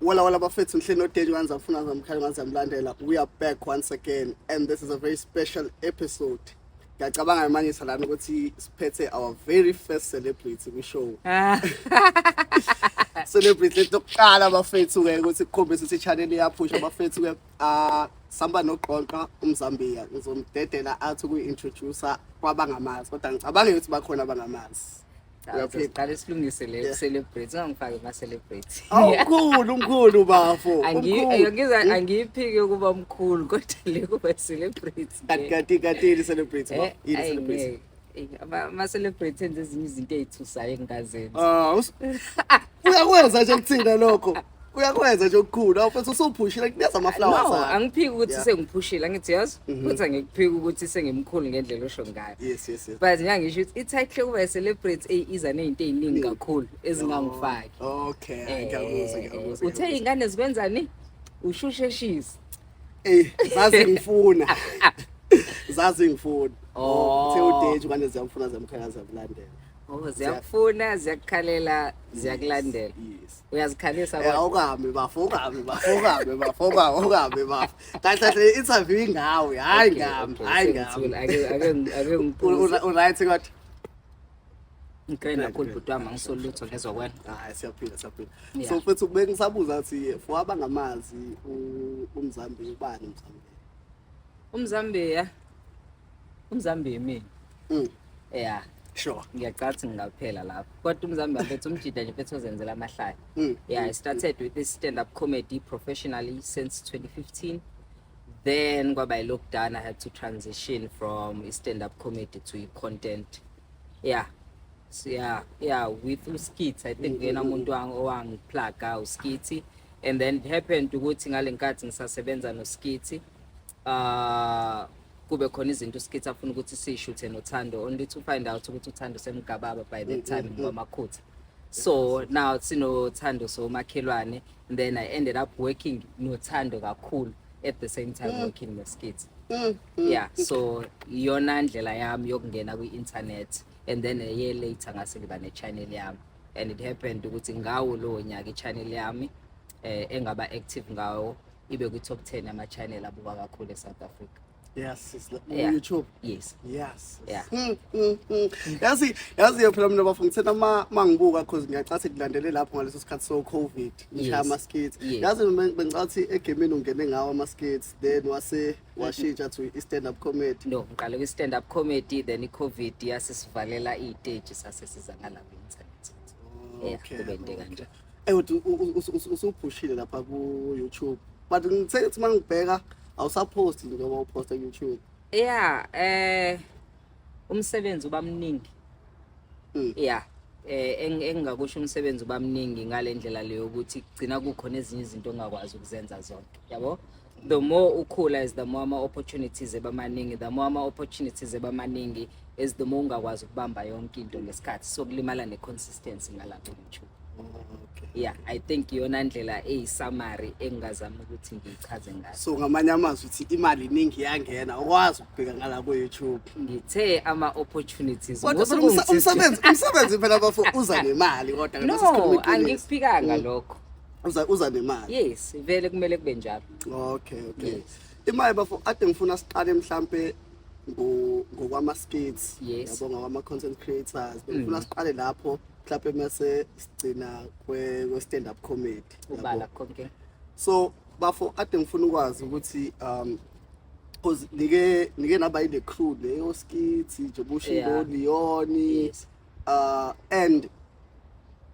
Wala wala bafethu, ngihleli noDenji Wanzafuna Zamkhali Ngazamlandela. We are back once again and this is a very special episode. Ngiyacabanga manje salana ukuthi siphethe our very first celebrity kwi-show. Celebrity lethu lokuqala bafethu ke ukuthi kukhombisa ukuthi i-channel iyaphusha bafethu ke. Ah, samba noqonqa umZambia, ngizomdedela athi ukuyi-introducer kwabangamazi, kodwa ngicabanga ukuthi bakhona abangamazi. Uyaphila? Siqale silungise le celebrate, ungangifaki ama celebrate. Awumkhulu, umkhulu bafo. Umkhulu. Angiyiphiki ukuba mkhulu, kodwa le kuba celebrate. Kanti yini celebrity bafo? Yini Ayi, celebrity? ngeke. Ama celebrate enze ezinye izinto ezithusayo engingazenzi. Ah, uyakwenza nje kuthina lokho. Uyakwenza nje okukhulu. Awufethu usuphushile kunikeza ama flowers No, akho. angiphiki ukuthi sengiphushile, angithi yazi? Futhi angikuphiki ukuthi sengimkhulu ngendlela osho ngayo. Yes. But ngiyangisho ukuthi i-title yokuba celebrity iza nezinto eziningi kakhulu ezingangifaki. Okay, ngiyakuzwa, ngiyakuzwa. Uthe iy'ngane zikwenzani? Ushusheshisa. Eh, zazi ngifuna. Zazi ngifuna. Oh. Uthe uDenji kwane ziyamfuna ziyamkhala ziyamlandela. Oh, ziyakufuna, ziyakukhalela, ziyakulandela. Yes. Uyazikhalisa Eh, kodwa. awukami bafo, awukami bafo, awukami bafo, awukami bafo. Kahle kahle i-interview ingawe, hayi Okay, ngami, okay, hayi sengithule. ngami. Ake ngiphuze. U-right kodwa? Ngiqine kakhulu bhuti wami, angisoli lutho ngezwa kwena. Hayi, siyaphila, siyaphila. Yeah. So mfethu bengisabuza ukuthi for abangamazi uMzambiya, ubani uMzambiya? UMzambiya. UMzambiya mina. Yeah. Ngiyacathi ngingaphela lapho. Kodwa uMzambiya mfethu umjida nje mfethu ozenzela amahlaya. Yeah, I started with this stand up comedy professionally since 2015. Then kwaba i-lockdown, I had to transition from stand up comedy to content. Yeah. So yeah, with uSkit, I think yena umuntu owangiplug uSkit. And then it happened ukuthi ngale nkathi ngisasebenza noSkit, kube khona izinto uSkit afuna ukuthi sishuthe noThando, only to find out ukuthi uThando semgababa by that time ngwamakhutha. So now sinoThando somakhelwane, and then I ended up working noThando kakhulu at the same time working noSkit. Yeah, so iyona ndlela yami yokungena kwi-internet, and then a year later ngase ngiba ne-channel yami, and it happened ukuthi ngawo lowo nyaka i-channel yami engaba active ngawo ibe kwi-top 10 yama-channel abukwa kakhulu e-South Africa. Yes, it's like Yeah. YouTube. Yes. Yes. Yeah. Yazi phela mina bafo ngithena mangibuka cause ngiyacathi kulandele lapho ngaleso sikhathi so COVID ngishaya ama skits. Yazi bengicathi egameni ungene ngawo ama skits, then wase washintsha to i stand up comedy. No, ngiqale kwi stand up comedy, then i COVID yasisivalela iy'stage, sase siza ngalapha internet. Yeah, kube into kanjalo. Kodwa usuphushile lapha ku YouTube. But ngithe ukuthi mangibheka awusapost njengoba uposta ku YouTube. Yeah, umsebenzi uba mningi. Yeah. Engingakusho umsebenzi uba mningi ngale ndlela leyo ukuthi kugcina kukhona ezinye izinto ongakwazi ukuzenza zonke. Yabo? The more ukhula is the more ama opportunities eba maningi, the more ama opportunities eba maningi is the more ungakwazi ukubamba yonke into ngesikhathi. So kulimala ne consistency ngalapho YouTube. Okay. Yeah, I think iyona ndlela eyi-summary engingazama ukuthi ngiyichaze ngayo. So ngamanye amazwi uthi imali iningi iyangena, ukwazi ukubheka ngala ku YouTube. Ngithe ama opportunities. Kodwa phela umsebenzi phela bafo uza nemali kodwa No, ngaleso sikhuluma iqiniso. angikuphikanga lokho. Uza nemali. Yes, vele kumele kube njalo. Okay. Yes. Imali bafo ade ngifuna siqale mhlambe ngokwama skits. Yes. Yabo, ngokwama content creators. Ngifuna siqale lapho mhlambe mase sigcina kwe stand up comedy. Yabo. Ubala konke. So bafo ade ngifuna ukwazi ukuthi cause nike naba ile crew leyo skits nje bushilo Yeah. Leon. Yes. And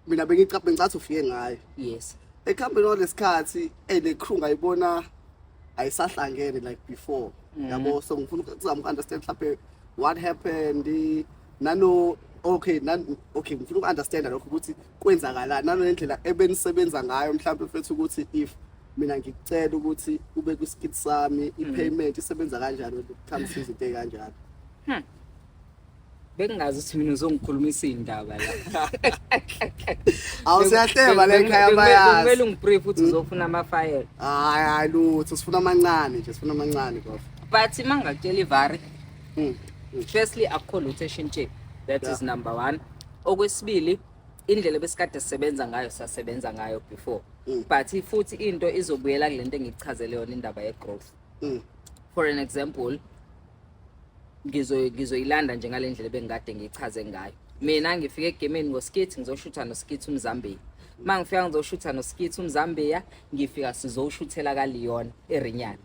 mina bengicathi ufike ngayo. Yes. Ekuhambeni kwalesikhathi le crew ngayibona ayisahlangene like before. Yabo, so ngifuna ukuzama uku-understand mhlambe what happened nano okay nan okay ngifuna uku-understand lokho ukuthi kwenzakalani nano nendlela ebenisebenza ngayo mhlambe mfethu ukuthi if mina ngikucela ukuthi ube kwi-skit sami i-payment isebenza kanjani when it comes to izinto ey'kanjalo. Bengingazi ukuthi mina uzongikhulumisa iy'ndaba la. Awu, siyahleba la ekhaya bayazi. Bekumele ungibrief ukuthi uzofuna amafayela. Hayi, hayi lutho, sifuna amancane nje, sifuna amancane bafo. But uma ngingakutshela ivari, firstly akukho lutho eshintshile. That is number 1. Okwesibili, Indlela besikade sisebenza ngayo, sasebenza ngayo before, but futhi into izobuyela kulento engikuchazele yona, indaba ye-growth. For an example, ngizoyilanda nje ngale ndlela ebengikade ngiyichaze ngayo. Mina ngifike egemeni ngoSkit, ngizoshutha noSkit uMzambiya. Uma ngifika ngizoshutha noSkit uMzambiya, ngifika sizowushuthela kaLeon eRinyana.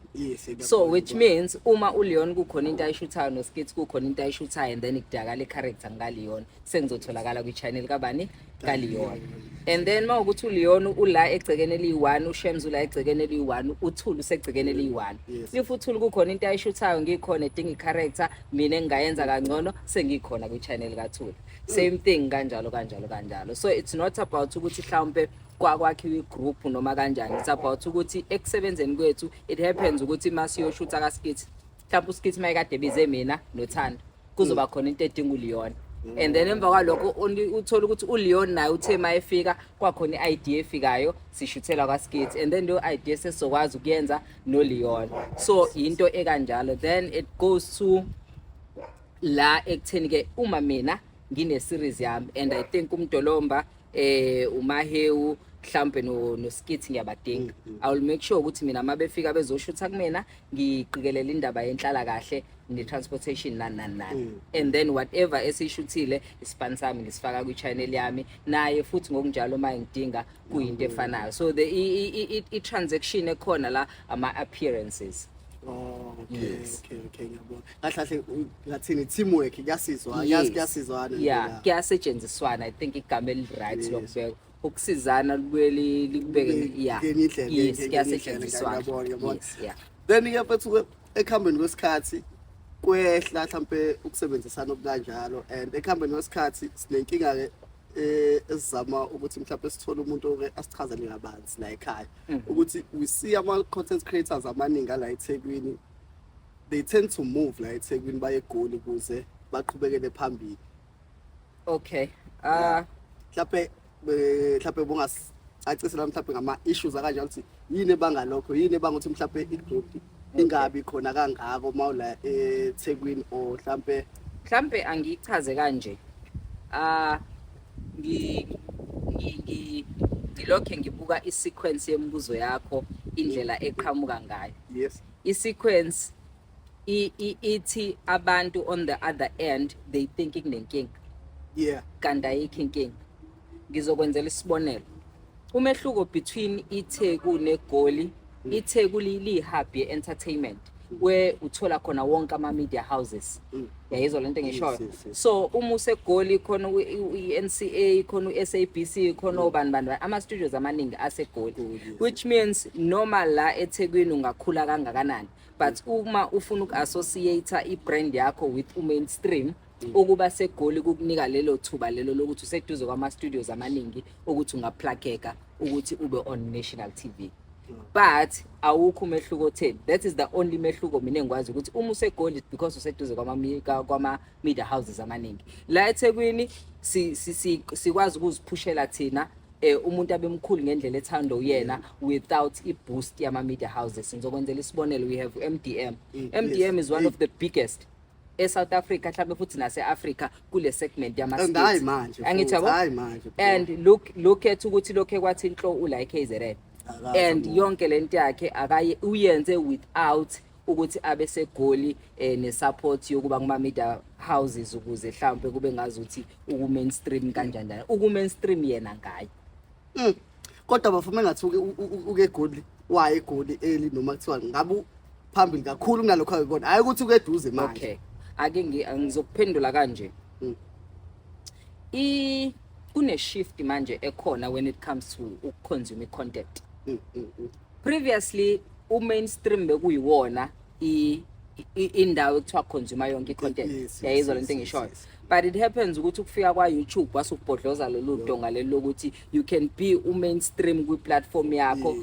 So which means uma uLeon kukhona into ayishuthayo, noSkit kukhona into ayishuthayo, and then kudakala i-character ngikaLeon, sengizotholakala kwi-channel kabani? KaLeon. And then uma ukuthi uLeon ula egcekeni eliyi-1, uShems ula egcekeni eliyi-1, uThulu usegcekeni eliyi-1. If uThulu kukhona into ayishuthayo, ngikhona, edinga i-character, mina engingayenza kangcono, sengikhona kwi-channel kaThulu. Same thing, kanjalo kanjalo kanjalo. So it's not about ukuthi mhlawumbe kwakwakhiwa i-group noma kanjani. It's about ukuthi ekusebenzeni kwethu, it happens ukuthi uma siyoshutha kaSkit, mhlawumbe uSkit uma ekade ebize mina noThando, kuzoba khona into edinga uLeon, and then emva kwalokho uthole ukuthi uLeon naye uthe uma efika kwakhona i-idea efikayo, sishuthela kwaSkit, and then leyo idea sesizokwazi ukuyenza noLeon. So into ekanjalo. Then it goes to la ekutheni ke uma mina ngine series yami, and I think uMdolomba, uMahewu, mhlambe no Skit ngiyabadinga, I will make sure ukuthi mina mabefika bezoshutha kumina, ngiqikelela indaba yenhlala kahle ne-transportation, nani nani nani, and then whatever esiyishuthile, ispan sami ngisifaka kwi-channel yami, naye futhi ngokunjalo uma ngidinga kuyinto efanayo. So the i-transaction ekhona la ama-appearances. Oh, okay. Okay, ngiyabona. Kahle kahle ngathini, teamwork, kuyasizwa, yazi, kuyasizwana nje la. Kuyasetshenziswana, I think igama eli-right lokubeka ukusizana, libuye likubeke, yeah. Ngenye indlela, Yes. ngenye indlela, Kuyasetshenziswana. Ngiyabona, ngiyabona. Then ke mfethu ke, ekuhambeni kwesikhathi kwehla mhlambe ukusebenzisana okunjalo, and ekuhambeni kwesikhathi sinenkinga ke esizama ukuthi mhlawumbe sithole umuntu oke asichazele kabanzi la ekhaya ukuthi we see ama content creators amaningi ala eThekwini, they tend to move la eThekwini baye eGoli ukuze baqhubekele phambili. Mhlawumbe mhlawumbe bungasicacisela mhlawumbe ngama issues akanjalo, ukuthi yini ebanga lokho, yini ebanga ukuthi mhlawumbe i-group ingabi khona kangako mawula eThekwini or mhlawumbe? Mhlambe angichaze kanje. Ah, ngi ngi- ngi ngilokhe ngibuka i-sequence yemibuzo yakho, indlela eqhamuka ngayo. I-sequence ithi abantu on the other end, they think kunenkinga, kanti ayikho inkinga. Ngizokwenzela isibonelo, umehluko between iTheku neGoli. iTheku liyi-hub ye-entertainment where uthola khona wonke ama-media houses. Yayizwa lento engishoyo? Yes. So uma useGoli, khona i-NCA, khona u-SABC, khona obani bani bani, ama-studios amaningi aseGoli. Goli, yes. Which means noma la eThekwini ungakhula kangakanani, but uma ufuna uku-associate i-brand yakho with u-mainstream, ukuba seGoli kukunika lelo thuba lelo lokuthi useduze kwama-studios amaningi ukuthi ungaplakeka ukuthi ube on national TV. But awukho umehluko otheni. That is the only mehluko mina engikwazi, ukuthi uma useGoli, it's because useduze kwama-media houses amaningi. La eThekwini sikwazi ukuziphushela thina, umuntu abemkhulu ngendlela ethanda uyena without i-boost yama-media houses. Ngizokwenzela isibonelo, we have MDM. MDM is one of the biggest e-South Africa, mhlawumbe futhi nase-Africa, kule segment yama And hayi manje Angithi futhi, yabo? Hayi manje, bro. And look at ukuthi lokhe kwathi inhlo ula e-KZN Akaze and amona. yonke lento yakhe akaye uyenze without ukuthi abe seGoli, ne-support yokuba kuma media houses, ukuze mhlawumbe kube ngazuthi uku mainstream kanjani njani, uku mainstream yena ngaye. Kodwa bafuma engathi uke eGoli, waye eGoli eli, noma kuthiwa ngabe phambili kakhulu kunalokho akukona, hayi ukuthi uke eduze manje. Okay, ake ngizokuphendula kanje. I kune shift manje ekhona when it comes to ukuconsume content. Previously u-mainstream bekuyiwona indawo ekuthiwa consumer yonke i-content. Yayizwa lento engishoyo? But it happens ukuthi ukufika kwa-YouTube wasukubhodloza lolu donga leli lokuthi you can be u-mainstream kwi-platform yakho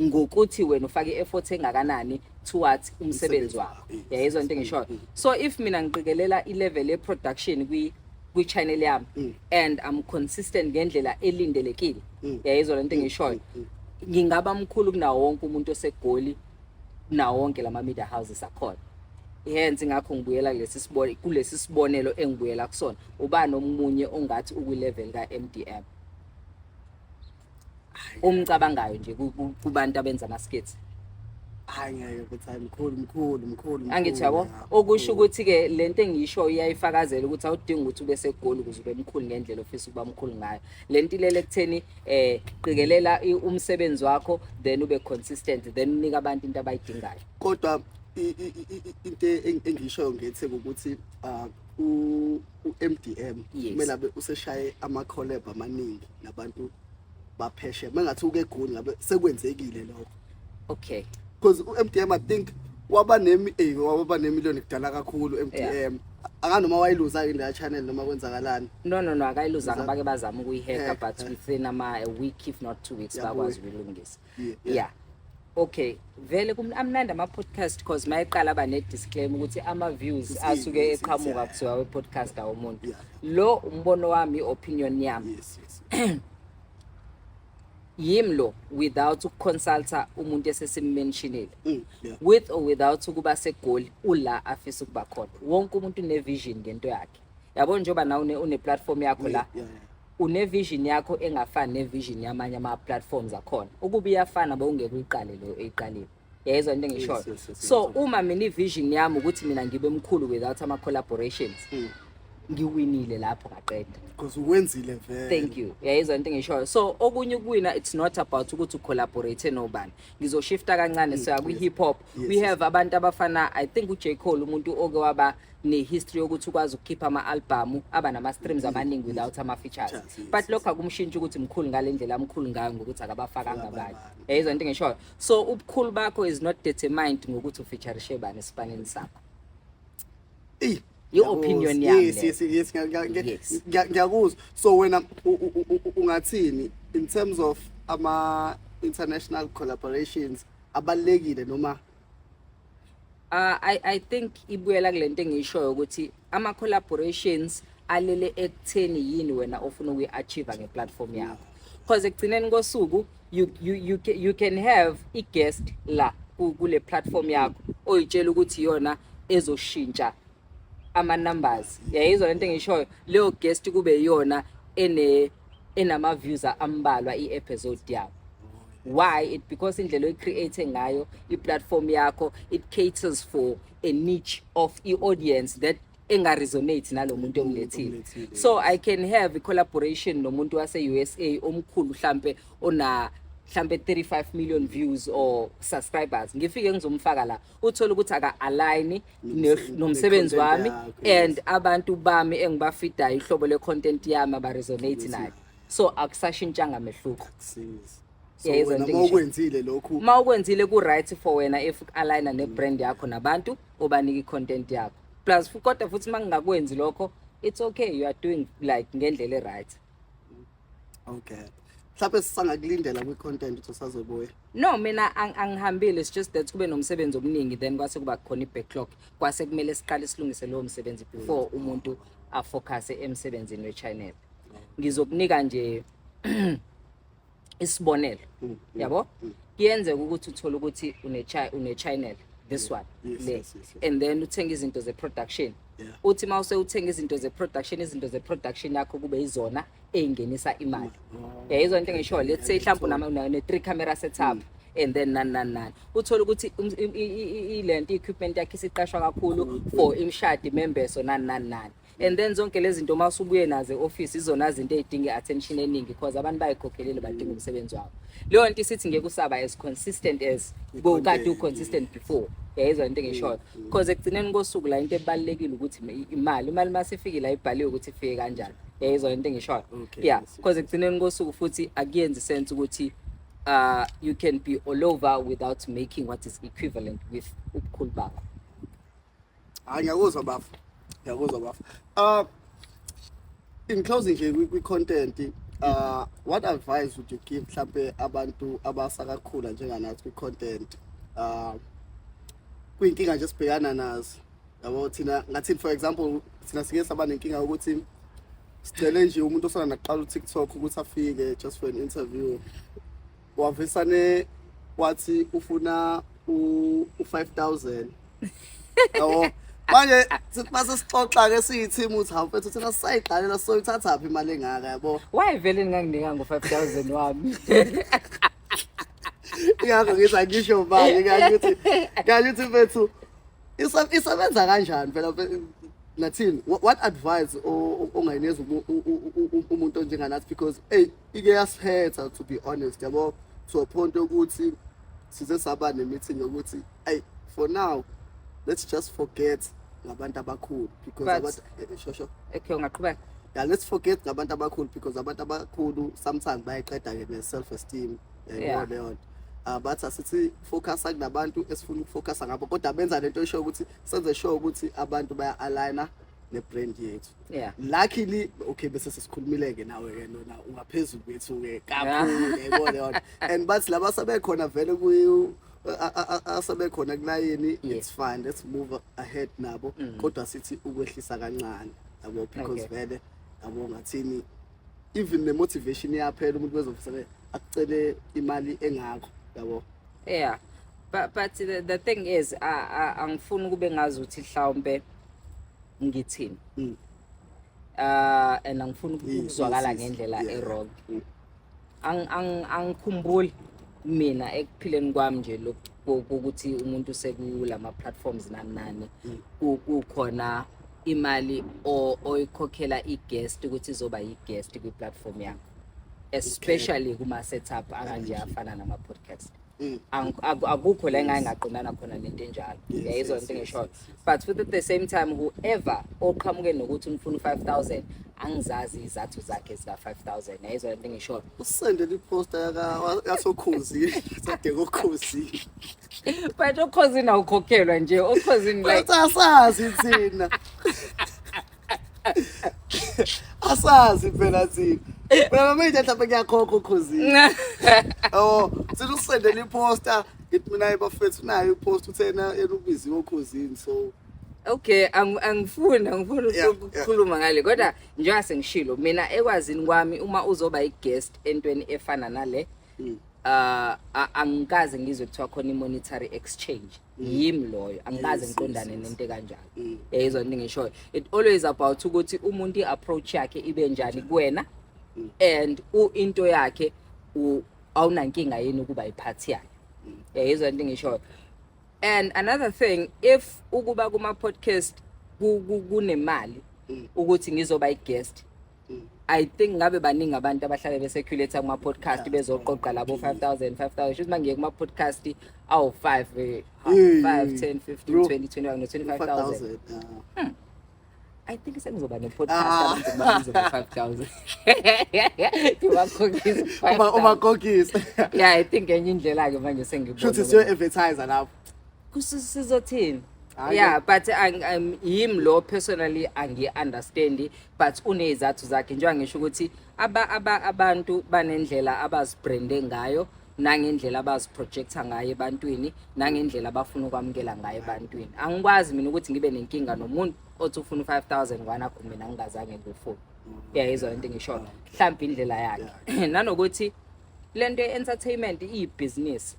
ngokuthi wena ufake i-effort engakanani towards umsebenzi Umsebenzi wakho. wakho, Yayizwa lento engishoyo? So if mina ngiqikelela i-level ye-production kwi-channel yami and I'm consistent ngendlela elindelekile, yayizwa lento engishoyo, ngingaba mkhulu kunawo wonke umuntu oseGoli, nawo wonke lama media houses akhona. Hence ngakho ngibuyela kulesi sibonelo engibuyela kusona. Ubani omunye ongathi ukwi-level ka-MDM omcabangayo nje kubantu abenza ama-skits? Hayi, ngeke ukuthi, hayi, mkhulu, mkhulu, mkhulu. Angithi yabo, mkhulu, ya, okusho mkhulu. Ukuthi-ke lento engiyisho iyayifakazela ukuthi awudingi ukuthi ube seGoli ukuze ube mkhulu ngendlela ofisa ukuba mkhulu ngayo. Le nto ilele ekutheni qikelela umsebenzi wakho, then ube consistent, then unike abantu into abayidingayo. Kodwa into engishoyo ngeTheku ukuthi u-MDM kumele abe useshaye ama-collab amaningi nabantu baphesheya. Mengathi uke eGoli ngabe sekwenzekile lokho. Because u-MDM, I think, waba nemiliyoni kudala kakhulu MDM. Akanoma wayiluza yini leya channel noma kwenzakalani? No, akayiluzanga. Bake bazama ukuyihacka, Hack, but within a week, if not 2 weeks, Yabuya. bakwazi ukuyilungisa. Yeah. Okay, vele amnandi ama-podcast because mayeqala aba ne-disclaimer ukuthi ama-views asuke eqhamuka kusuka kwe-podcast awomuntu. Lo umbono wami, i-opinion yami. Yimi lo, without ukuconsulta umuntu esesimmentionile, with or without ukuba seGoli, ula afisa ukuba khona. Wonke umuntu une-vision ngento yakhe, yabo, njengoba nawe une-platform yakho la, une-vision yakho engafani ne-vision yamanye ama-platforms akhona. Ukuba iyafana, bowungeke uyiqale lo eyiqalile. Yayizwa into engishoyo? Yes. So uma mina i-vision yami ukuthi mina ngibe mkhulu without ama-collaborations, ngiwinile lapho, ngaqeda. Because uwenzile vele. Thank you. Yayizwa into engishoyo? So okunye ukuwina, it's not about ukuthi ucollaborate nobani. Ngizoshifta kancane, siya kwi-hip hop. We have abantu abafana, I think, uJ Cole, umuntu oke waba ne-history yokuthi ukwazi ukukhipha ama-albhamu aba nama-streams amaningi without ama-features. Features, But lokho akumshintshi ukuthi mkhulu ngale ndlela amkhulu ngayo ngokuthi akabafakanga abanye. Abanye. Yayizwa into engishoyo? So ubukhulu bakho is not determined ngokuthi ufeaturishe bani esipaneni sakho. Eyi, I-opinion ngiyakuzwa. yami Yes. leyo. Yes, ngiyakuzwa. So wena ungathini in terms of ama international collaborations, abalekile noma? I think ibuyela kulento engiyishoyo ukuthi ama collaborations alele ekutheni yini wena ofuna ukuyi-achieve ngeplatform yakho, because ekugcineni kosuku you can have i-guest la kule platform yakho oyitshela ukuthi iyona ezoshintsha ama-numbers. Yayizwa lento engiyishoyo? Leyo guest kube iyona enama-views ambalwa i-episode yabo. Why? It because indlela oyi-create ngayo i-platform yakho, it caters for a niche of i-audience that enga-resonate nalo muntu omlethile. Omlethile. So I can have i-collaboration nomuntu wase-USA omkhulu, mhlampe ona mhlampe 35 million views or subscribers, ngifike ngizomfaka la, uthole ukuthi aka-align nomsebenzi ne-content wami yakho, yes. and abantu bami engibafidayo, ihlobo le-content yami aba-resonate nayo, so akusashintshanga mehluko. Akusizi. So Yayizwa wena into uma engishoyo? ukwenzile lokhu, Uma ukwenzile ku-right for wena if aligna ne-brand yakho nabantu obanika i-content yakho. Plus kodwa futhi uma ngingakwenzi lokho, it's okay, you are doing like ngendlela e-right. Okay, mhlawumbe sisangakulindela kwi-content ukuthi usazobuya? No, mina angihambile. It's just that kube nomsebenzi omningi, then kwase kuba khona i-backlog, kwase kumele siqale silungise lowo msebenzi before umuntu afocuse emsebenzini we-channel. Ngizokunika nje isibonelo, yabo, kuyenzeka ukuthi uthole ukuthi une-channel, this one le, and then uthenga izinto ze-production. Uthi uma usewuthenga izinto ze-production, izinto ze-production yakho kube yizona ey'ngenisa imali. Yayizwa into engishoyo? Let's say mhlawumbe une-three camera setup and then nani nani nani, uthole ukuthi ilento i-equipment yakho isiqashwa kakhulu for imishado, imembeso, nani nani nani, and then zonke lezi zinto uma usubuye nazo e-office, izona zinto ey'dinga i-attention eningi because abantu bayikhokhelile, badinga umsebenzi wabo. Leyo nto isithi ngeke usaba as consistent as bowukade u-consistent before. Yayizwa into engishoyo? Because ekugcineni kosuku la into ebalulekile ukuthi imali masifikile ayibhaliwe ukuthi ifike kanjani. Yayizwa into engishoyo? Okay. Yeah. Because ekugcineni kosuku futhi akuyenzi sense ukuthi you can be all over without making what is equivalent with ubukhulu bakho. Hayi, ngiyakuzwa bafu, ngiyakuzwa bafu. In closing nje kwi-content, what advice would you give mhlampe abantu abasakakhula njenganathi kwi-content? Kuyinkinga nje sibhekana nazo, yabo. Thina ngathini, for example, thina sike saba nenkinga yokuthi sicele nje umuntu osana naqala uTikTok ukuthi afike just for an interview, wavesane wathi ufuna u-5000. Yabo. Manje sithi mase sixoxa ke siyi-team uthi hawu mfethu, thina sisayiqalela, soyithathaphi imali engaka, yabo? Why vele ninganginika ngo-5000 wami? Ingakho ngithi angisho mali, ngasho ukuthi mfethu, isebenza kanjani phela nathini? What advice ongayinikeza umuntu onjenganathi? Because hey, ike yasiphetha, to be honest, yabo, to a point yokuthi size saba ne-meeting yokuthi hey, for now let's just forget ngabantu abakhulu because abantu sho. Okay, ungaqhubeka. Yeah, let's forget ngabantu abakhulu because abantu abakhulu sometimes bayayiqeda-ke ne-self esteem, yayibona leyo nto. Bathi asithi focusa kunabantu esifuna ukufocusa ngabo, kodwa benza lento esho ukuthi senze sure ukuthi abantu baya-aligna ne-brand yethu. Luckily, okay, bese sesikhulumile-ke nawe-ke, nona ungaphezulu kwethu-ke kakhulu, yayibona leyo nto. And bathi laba sebekhona vele asebekhona kulayini, it's fine, let's move ahead nabo, kodwa sithi ukwehlisa kancane, yabo, because vele, yabo, ngathini, even ne-motivation iyaphela, umuntu bezofisele akucele imali engakho, yabo. Yeah, but the thing is, angifuni kube ngazi ukuthi mhlawumbe ngithini, and angifuni ukuzwakala ngendlela e-wrong. Angikhumbuli mina ekuphileni kwami nje lokhu ukuthi umuntu sekulama platforms nani nani, kukhona imali oyikhokhela i-guest ukuthi izoba i-guest kwi-platform yakho, especially kuma setup akanje afana nama podcast. Akukho la engake ngaqondana khona nento enjalo. Yayizwa into engishoyo? But futhi at the same time, whoever oqhamuke nokuthi ufuna u-5000, angizazi izathu zakhe zika-5000, yayizwa into engishoyo? Usendele iposta yasoKhozini, sade koKhozini. But oKhozini awukhokhelwa nje, oKhozini like But asazi thina, asazi phela thina, phela manje mhlawumbe kuyakhokha oKhozini. Oh, thina usendele iposta, ngithi mina bafethu, nayo ipost, uthena yena ubiziwe oKhozini, so Okay, angifuni ukukhuluma ngale, kodwa njengoba sengishilo mina, ekwazini kwami, uma uzoba i-guest entweni efana nale, angikaze ngizwe kuthiwa khona i-monetary exchange. Yimi loyo, angikaze ngiqondane nento ekanjalo. Yayizwa into engishoyo? It always about ukuthi umuntu i-approach yakhe ibe njani kuwena and into yakhe awunankinga yini ukuba iphathi yakhe, yayizwa into engishoyo? And another thing, if ukuba kuma podcast kunemali ukuthi ngizoba i-guest, I think ngabe baningi abantu abahlale be-circulate kuma podcast bezoqoqa labo 5000 5000. Shuthi mangiye kuma podcast awu 5 5 10 15 Bro. 20 21 no 25,000. 5000, yeah. I think sengizoba ne-podcast, abantu babize ngo-5000, ngibakhokhise. Uma 5000. Ubakhokhise. Yeah, I think enye indlela-ke manje sengibona Shuthi siyo advertise lapho. Sizothini? Hhayi, Yeah, but yimi lo personally angi-understandi, but uney'zathu zakhe, njengoba ngisho ukuthi abantu banendlela abazibrande ngayo, nangendlela abaziprojecta ngayo ebantwini, nangendlela abafuna ukwamukela ngayo ebantwini. Angikwazi mina ukuthi ngibe nenkinga nomuntu othi ufuna u-5000 kwanakho mina ngingazange ngiwufune, uyayizwa lento engishoyo? Mhlawumbe indlela yakhe, nanokuthi lento ye-entertainment iyibhizinisi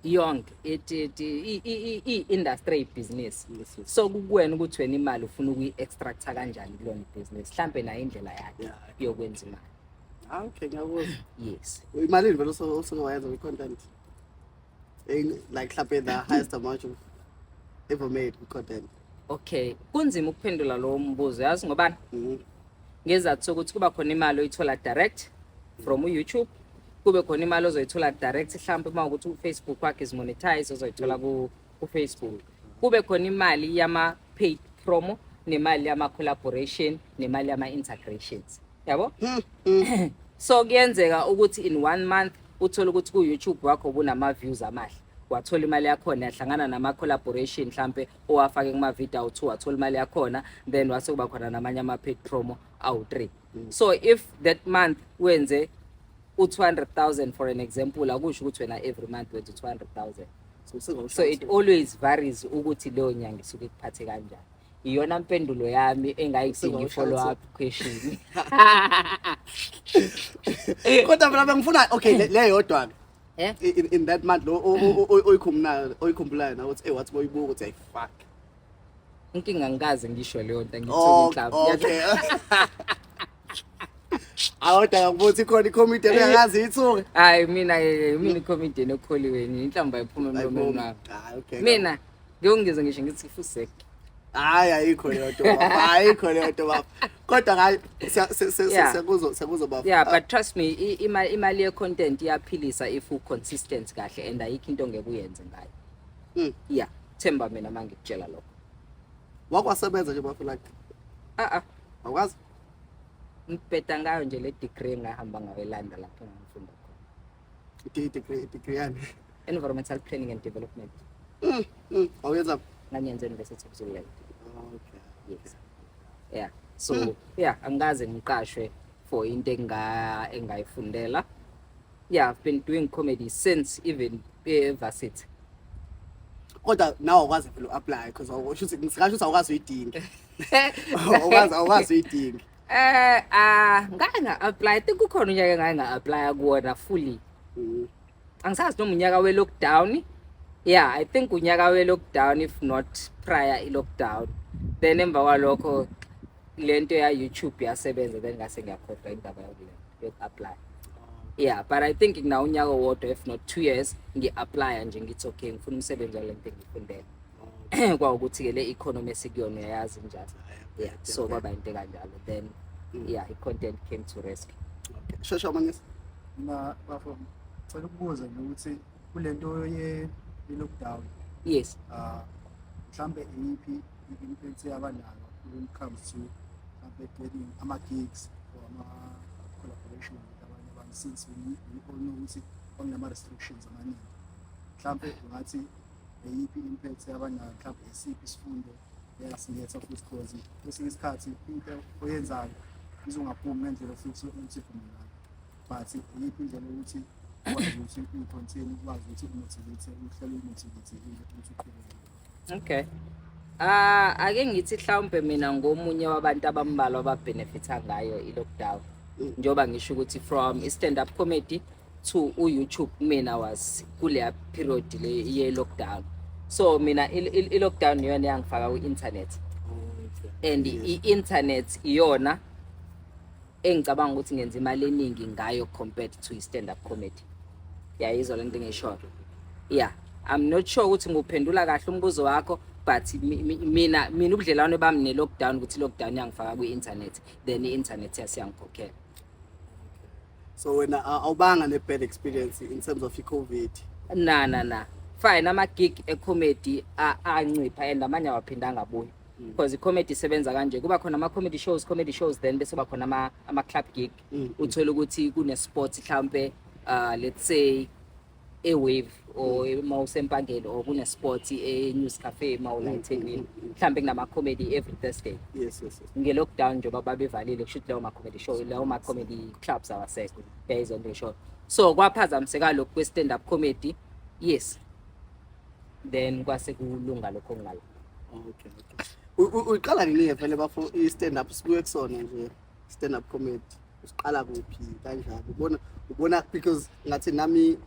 yonke, it it i-industry ibhizinisi. So kukuwena ukuthi wena imali ufuna ukuyi-extracta kanjani kulona ibhizinisi, mhlampe nayo indlela yakhe yokwenza imali. Ah, okay, ngiyakuzwa. Yes. Imalini vele osuke wayenza kwi-content? Like mhlampe the highest amount you've ever made kwi-content. Okay, kunzima ukuphendula lowo mbuzo, yazi ngobani? Ngezathu sokuthi kuba khona imali oyithola direct from u-YouTube, kube khona imali ozoyithola direct mhlawumbe uma ukuthi u-Facebook wakhe is monetize, ozoyithola ku-Facebook, kube khona imali yama-paid promo, nemali yama-collaboration, nemali yama-integrations, yabo. So kuyenzeka ukuthi in one month uthole ukuthi ku-YouTube wakho kunama-views amahle, wathola imali yakhona, yahlangana nama-collaboration mhlampe owafake kuma-video awu-two, wathola imali yakhona, then wase kuba khona namanye ama-paid promo awu-three. So if that month wenze u-200,000, for an example, akusho ukuthi wena every month wenze u-200,000. So So it always varies ukuthi leyo nyanga isuke ikuphathe kanjani. Iyona mpendulo yami engayidingi i-follow up question. Kodwa phela bengifuna, okay, le yodwa ke. Eh? In that month lo oyikhumbulayo nawe uthi, wathi boyibuka ukuthi, "Hey, fuck." Inkinga, ngikaze ngisho leyo nto, ngithuka inhlamba. Okay. Awuda ngakubuthi ikhona i-comedy engakazi ithuke. Hayi, mina i-comedian ekholiwe, inhlamba iphuma emlomeni wami. Hayi, okay. Mina ngiyongizwe ngisho ngithi fusek. Hayi, ayikho leyo nto, baba. Ayikho leyo nto, baba. Kodwa hayi, siyakuzwa, baba. Yeah, but trust me, imali ye-content iyaphilisa if u-consistent kahle, and ayikho into ongeke uyenze ngayo. Yeah, themba mina uma ngikutshela lokho. Wakwasebenza nje, bafo, like? Ah ah. Awukwazi? Ngibheda ngayo nje le degree engahamba ngayo eLanda lapho engangifunda khona. Degree yani? Environmental planning and development. Awuyenza? Ngangiyenze University of Zululand. Okay. Yes, yeah, so yeah, angikaze ngiqashwe for into engayifundela. Yeah, I've been doing comedy since even e-varsity. Kodwa nawe awukwazi vele u-apply because awusho ukuthi, ngisasho ukuthi awukwazi uyidinga. Awukwazi uyidinga. Ah, ngake nga-apply. I think kukhona unyaka engake nga-apply kuwona fully. Angisazi noma unyaka we-lockdown. Yeah, I think unyaka we-lockdown, if not prior i-lockdown. Then emva kwalokho lento ya-YouTube yasebenza, then ngase ngiyakhohlwa indaba yoku-apply. Yeah, but I think nginawo unyaka owodwa, if not 2 years, ngi-applya nje, ngithi okay, ngifuna umsebenzi wale nto engiyifundele. Kwawukuthi-ke le economy esikuyona, uyayazi njalo. Yeah, so kwaba into kanjalo then. Yeah, i-content came to rescue. Okay. Shosho manisi. Mina, bafo, ngicela ukubuza nje ukuthi kule nto ye-lockdown, mhlambe iyiphi i-impact yabanayo when it comes to mhlambe getting ama-gigs or ama-collaboration with abanye abantu, since we all know ukuthi kwakunama-restrictions amaningi? Mhlambe ungathi eyiphi i-impact yabanayo, mhlambe esiphi isifundo eyasiletha futhi, cause kwesinye isikhathi into oyenzayo izongaphumi ngendlela futhi ukuthi iphume ngayo, but iyiphi indlela yokuthi ukwazi ukuthi uyi-continue, ukwazi ukuthi u-motivate, uhlale u-motivatekile ukuthi uqhubeke? Okay. Ah, ake ngithi mhlawumbe mina ngomunye wabantu abambalwa ababenefita ngayo i-lockdown. Njengoba ngisho ukuthi from i-stand up comedy to u-YouTube, mina was kuleya period le ye-lockdown. So mina i-lockdown iyona yangifaka ku-internet. And i-internet iyona engicabanga ukuthi ngenza imali eningi ngayo compared to i-stand up comedy. Yayizwa lento engishoyo. Yeah, I'm not sure ukuthi nguphendula kahle umbuzo wakho, but mina ubudlelwano bami ne-lockdown ukuthi i-lockdown yangifaka kwi-internet, then i-internet yasiyangikhokhela. So wena awubanga ne-bad experience in terms of i-COVID? Na, fine, ama-gig e-comedy ancipha and amanye awaphindanga abuye, because i-comedy isebenza kanje: kuba khona ama-comedy shows, comedy shows, then bese kuba khona ama-club gig. Uthole ukuthi kune-sport mhlampe, let's say e-Wave or uma usempangeni, or kune-sport e-News Cafe uma ula eThekwini, mhlampe kunama-comedy every Thursday. Nge-lockdown, njengoba babevalile, kusho ukuthi lawo ma-comedy show, lawo ma-comedy clubs awasekho, yayizwa into ngisho. So kwaphazamiseka lokhu kwe-stand up comedy, yes, then kwase kulunga lokho okungala. Okay. Uyiqala nini vele, bafo, i-stand up? Sibuye kusona nje stand up comedy. Usiqala kuphi, kanjani? Ubona because ngathi nami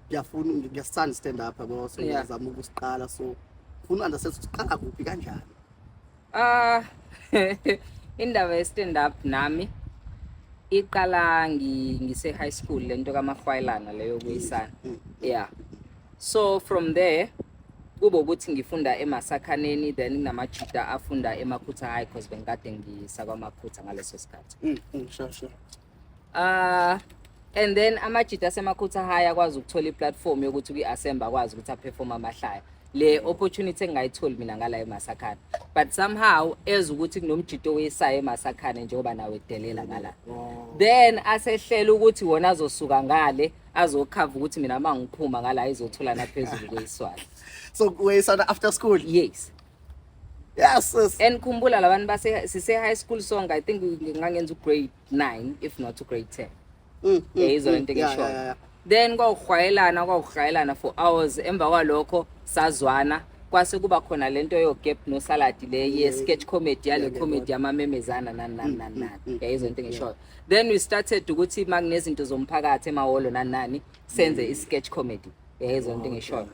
ngiyafuna, ngiyasithanda stand up, yabo, so ngiyazama ukusiqala, so ufuna understand ukuthi uqala kuphi, kanjani? Ah, indaba ye-stand up nami iqala ngise high school, lento kamahwayelana leyo kuyisana. Yeah, so from there kube ukuthi ngifunda eMasakhaneni, then kunamajita afunda eMakhutha High, 'cause bengikade ngisakwaMakhutha ngaleso sikhathi. Sure. Ah, and then amajita aseMakhutha High akwazi ukuthola i-platform yokuthi kwi-assembly akwazi ukuthi a-perform amahlaya, le opportunity engingayitholi mina ngala eMasakhane, but somehow eza ukuthi kunomjito oweyisayo eMasakhane, njengoba nawe edelela ngala, then asehlela ukuthi wona azosuka ngale azokhava ukuthi mina uma ngiphuma ngala izotholana phezulu kweyiswana. So weyisana after school? Yes. Yes. And khumbula labantu base sise high school sonke, I think ngangenza u-grade 9, if not u-grade 10. Yayizwa lento engishoyo. Then kwawuhwayelana for hours, emva kwalokho sazwana. Kwase kuba khona lento yo-Gap no-Salad le ye-sketch comedy, yale comedy yamamemezana, nani nani nani nani, yayizwa into engishoyo. Then we started ukuthi uma kunezinto zomphakathi emahholo, nani nani, senze i-sketch comedy, yayizwa into engishoyo.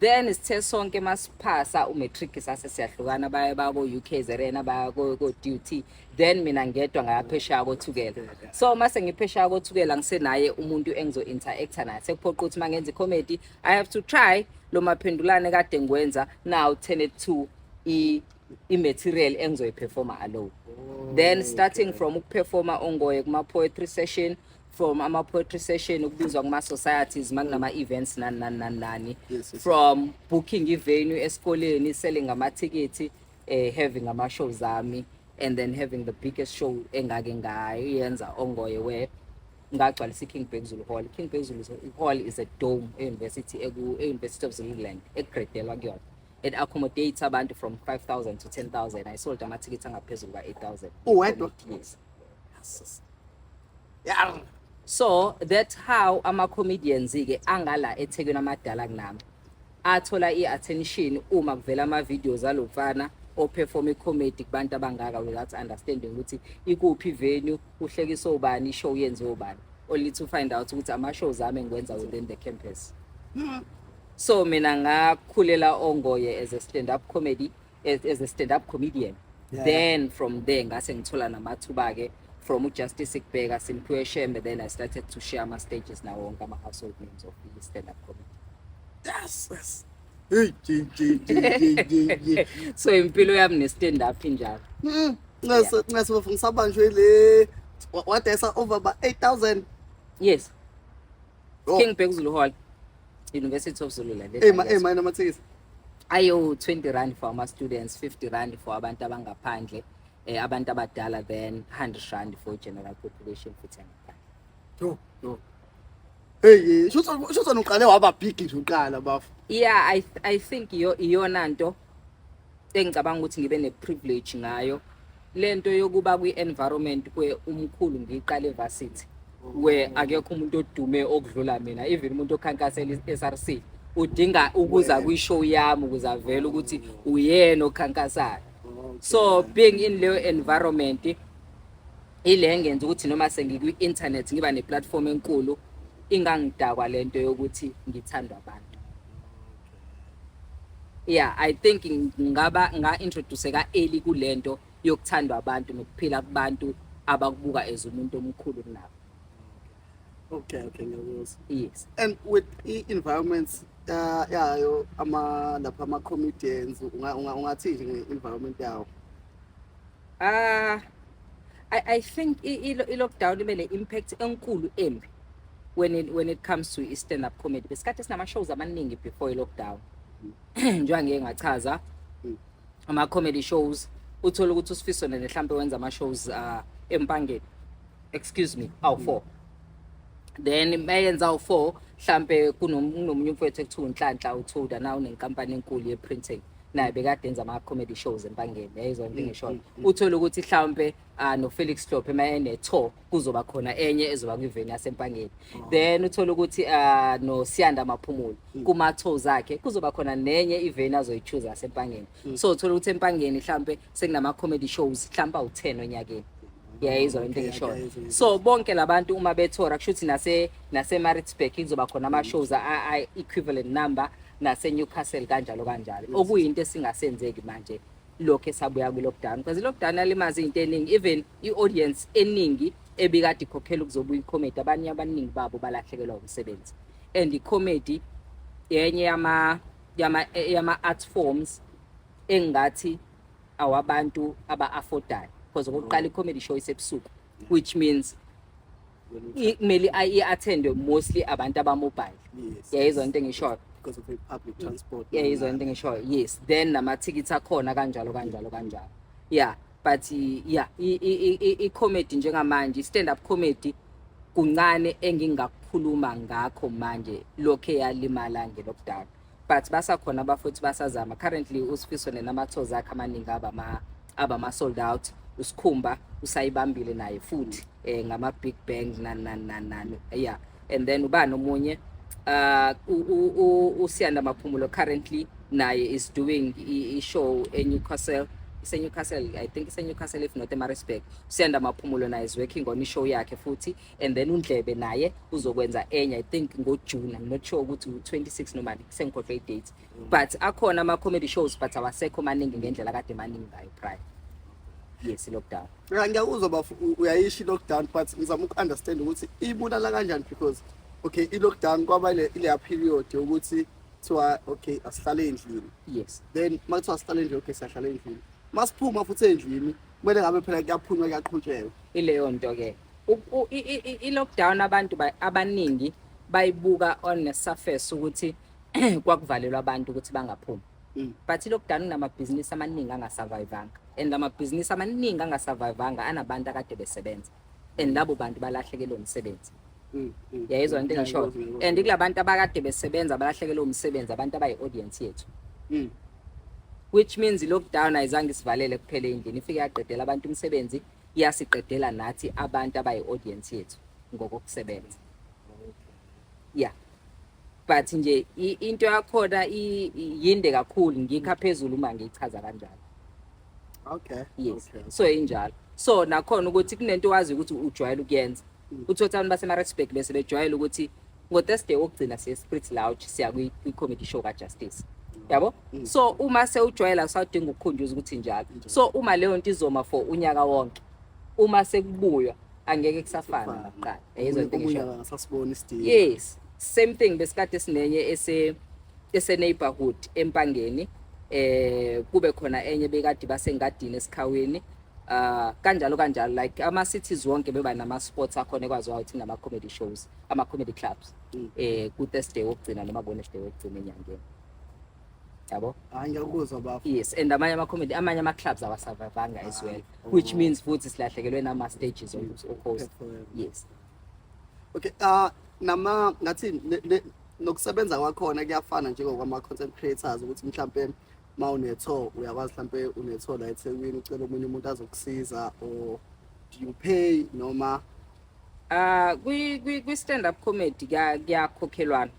Then sithe sonke masiphasa umatric sase siyahlukana, baye bako-UKZN, baya ko-DUT, then mina ngedwa ngayaphesheya koThukela. So mase ngiphesheya koThukela, ngisenaye umuntu engizo-interacta naye, sekuphoqa ukuthi uma ngenza i-comedy I have to try lo maphendulane kade ngiwenza, now turn it to i-material engizoyiperforma alone. Then starting from ukuperforma ongoye kuma-poetry session, from ama-poetry session ukubizwa kuma-societies makunama-events, nani nani nani nani, from booking i-venue esikoleni, selling amathikithi, having ama-shows ami, and then having the biggest show engake ngayenza ongoye, where ngagcwalisa i-King Bhekuzulu Hall. King Bhekuzulu Hall is a dome e-university, e-University of Zululand, ekugradelwa kuyona. It accommodates abantu from 5000 to 10,000. I sold amathikithi angaphezulu kwa-8000. Uwedwa? Yes. Yeah. So that's how ama-comedians-ke angala eThekwini amadala kunami athola i-attention uma kuvela ama-videos alo mfana operform i-comedy kubantu abangaka without understanding ukuthi ikuphi i-venue, uhlekisa ubani, i-show yenziwe ubani, only to find out ukuthi ama-shows ami engiwenza within the campus. So mina ngakhulela ongoye as a stand-up comedy, as a stand-up comedian. Then from there ngase ngithola namathuba-ke from uJustice Kubheka, Simphiwe Shembe. Then I started to share ama-stages nawo wonke ama-household names of i-stand-up comedy. Yes. Hey, G G G G G G. So impilo yami ne-stand up injalo. Ncese bafuna ngisabanjwe le wadayisa over ba 8000. Yes. Oh. King Bhekuzulu Hall, University of Zululand. Eh ma amathikithi. Ayo R20 for ama-students, R50 for abantu abangaphandle, abantu abadala, then R100 for general population futhi angaphandle. Yo, yo. Hey, shutho uqale waba big nje uqala, bafo. Yeah, I think iyo iyona nto engicabanga ukuthi ngibe ne-privilege ngayo, lento yokuba kwi-environment kwe umkhulu ngiqale varsity, where akekho umuntu odume okudlula mina. Even umuntu okhankasela i-SRC udinga ukuza kwi-show yami ukuze avele ukuthi uyena okhankasayo. So being in leyo environment ile engenza ukuthi noma sengikwi-internet ngiba ne-platform enkulu, ingangidakwa lento yokuthi ngithandwa abantu. Yeah, I think ngaba nga-introduce-eka early kulento yokuthandwa abantu nokuphila kubantu abakubuka as umuntu omkhulu kunabo. Okay, ngiyakuzwa. Yes. And with i-environments yayo ama lapha ama comedians, ungathi nje nge-environment yawo? I think i-lockdown ibe ne-impact enkulu embi when it comes to i-stand up comedy. Besikade sinama-shows amaningi before i-lockdown, njengoba ngike ngachaza ama-comedy shows, uthola ukuthi uSifiso nene mhlampe wenza ama-shows eMpangeni, excuse me, awu-four. Then mayenza awu-four, mhlampe kunomunye umfowethu ekuthiwa uNhlanhla uthuda na unenkampani enkulu ye-printing, naye bekade enza ama-comedy shows eMpangeni, yayizwa into engishoyo. Uthole ukuthi mhlawumpe noFelix Hlophe uma ene-tour kuzoba khona enye ezoba kwiveni yaseMpangeni. Then uthole ukuthi noSiyanda Maphumulo kuma-tours akhe kuzoba khona nenye iveni azoyi-choose yaseMpangeni. So uthole ukuthi eMpangeni mhlampe sekunama-comedy shows mhlampe awu-10 onyakeni, yayizwa into engishoyo. Ngiyayizwa. So bonke labantu uma bethora, kusho ukuthi nase Maritzburg kuzoba khona ama-shows a equivalent number, nase Newcastle, kanjalo kanjalo, okuyinto esingasenzeki manje lokho esabuya kwi-lockdown, because i-lockdown yalimaza izinto eningi. Even i-audience eningi ebikade ikhokhela ukuzobuya i-comedy, abanye abaningi babo balahlekelwa umsebenzi, and i-comedy yenye yama art forms engathi awabantu aba-affordayo, because okokuqala i-comedy show isebusuku, which means kumele i-attendwe mostly abantu abamobile. Yayizwa into engishoyo? Because of the public transport. Yayizwa into engishoyo? Yes. Then namathikithi akhona, kanjalo kanjalo kanjalo. Yeah, but yeah, i-comedy njengamanje, i-stand up comedy, kuncane engingakukhuluma ngakho manje lokho eyalimala nge-lockdown, but basakhona abafuthi basazama. Currently uSifiso nenama-tours akhe amaningi abama sold out. Usikhumba usayibambile naye futhi ngama big bang, nani nani nani nani. Yeah, and then ubani omunye, uSiyanda Maphumulo currently Naye is doing i-show eNewcastle, ise-Newcastle, I think ise-Newcastle, if not eMaritzburg. Siyanda Maphumulo naye is working on i-show yakhe futhi, and then uNdlebe naye uzokwenza enye, I think ngoJune. I'm not sure ukuthi u-26 noma sengikhohlwe i-date, but akhona ama-comedy shows, but awasekho maningi ngendlela kade maningi ngayo prior, yes, i-lockdown. Ya, ngiyakuzwa bafu, uyayisho i-lockdown, but ngizama uku-understand ukuthi ibulala kanjani, because okay, i-lockdown kwaba ile ileya period yokuthi kuthiwa okay, asihlale endlini. Then uma kuthiwa asihlale endlini, okay, siyahlala endlini. Masiphuma futhi endlini, kumele ngabe phela kuyaphunywa, kuyaqhutshekwa. Ileyo nto ke. I-lockdown abantu abaningi bayibuka on the surface ukuthi kwakuvalelwa abantu ukuthi bangaphumi, but i-lockdown kunamabhizinisi amaningi angasurvivanga, and amabhizinisi amaningi angasurvivanga anabantu akade besebenza, and labo bantu balahlekelwe umsebenzi. Yayizwa into engishoyo? Ngiyakuzwa, ngiyakuzwa. And kulabantu abakade besebenza balahlekelwe umsebenzi, abantu abayi-audience yethu, which means i-lockdown ayizange isivalele kuphela endlini, ifike yaqedela abantu umsebenzi, iyasiqedela nathi abantu abayi-audience yethu ngokokusebenza. Yeah, but nje into yakhona yinde kakhulu, ngikha phezulu uma ngiyichaza kanjalo. Yes. So injalo. So nakhona ukuthi kunento wazi ukuthi ujwayele ukuyenza, uthotha abantu baseMaritzburg bese bejwayele ukuthi ngo-Thursday wokugcina siye Spirit Lounge, siya kwi-comedy show kaJustice, yabo. So uma sewujwayela, usadinga ukukhunjuzwa ukuthi njalo. So uma leyo nto izoma for unyaka wonke, uma sekubuywa angeke kusafana nakuqala, yayizwa into Omunye engishoyo? akasasiboni isidingo. Yes, same thing. Besikade sinenye ese neighborhood eMpangeni, kube khona enye bekade basengadini esikhawini, kanjalo kanjalo, like ama cities wonke beba nama spots akhona ekwaziwayo ukuthi nama comedy shows, ama comedy clubs, ku Thursday wokugcina noma ku Wednesday wokugcina enyangeni, yabo. Hayi, ngiyakuzwa bafu. Yes, and amanye ama comedy, amanye ama clubs awasurvivanga as well, which means futhi silahlekelwe nama stages of host. Perform. Yes. Okay, nama ngathi nokusebenza kwakhona kuyafana njengokwama content creators, ukuthi mhlambe ma une-tour, uyakwazi mhlambe une-tour la eThekwini, ucela omunye umuntu azokusiza, or do you pay noma? Kwi stand up comedy kuyakhokhelwana.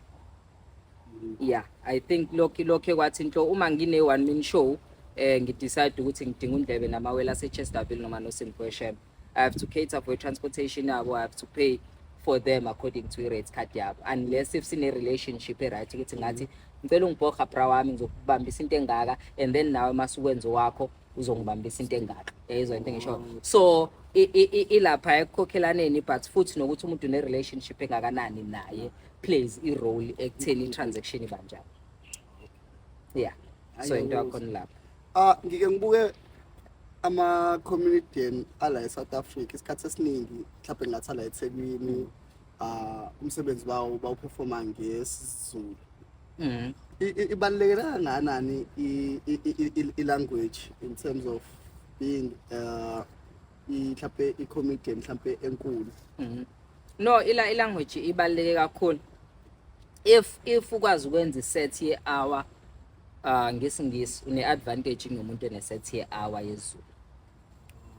Yeah, I think lokho kwathi into uma ngine one man show, ngidecide ukuthi ngidinga uNdlebe namawele ase Chesterville noma noSimphiwe Shembe, I have to cater for transportation yabo, I have to pay for them according to i-rate card yabo, unless if sine relationship e-right ukuthi ngathi ngicela ungibhoha bra wami, ngizokubambisa into engaka, and then nawe mase ukwenza wakho uzongibambisa into engaka, yayizwa into engisho? So ilapha ekukhokhelaneni, but futhi nokuthi umuntu une-relationship engakanani naye plays i-role ekutheni i-transaction ibanjani, yeah. So into Ngiyakuzwa. yakhona lapha. Ngike ngibuke ama comedian ala eSouth Africa isikhathi esiningi, mhlawumbe ngathi ala eThekwini, umsebenzi bawo bawuperforma ngesiZulu. Ibaluleke kangakanani i-language in terms of being mhlawumbe i-comedian mhlawumbe enkulu? No, ila i-language ibaluleke kakhulu. If ukwazi ukwenza iset ye-hour ngesiNgisi, une-advantage kunomuntu one-set ye-hour yesiZulu,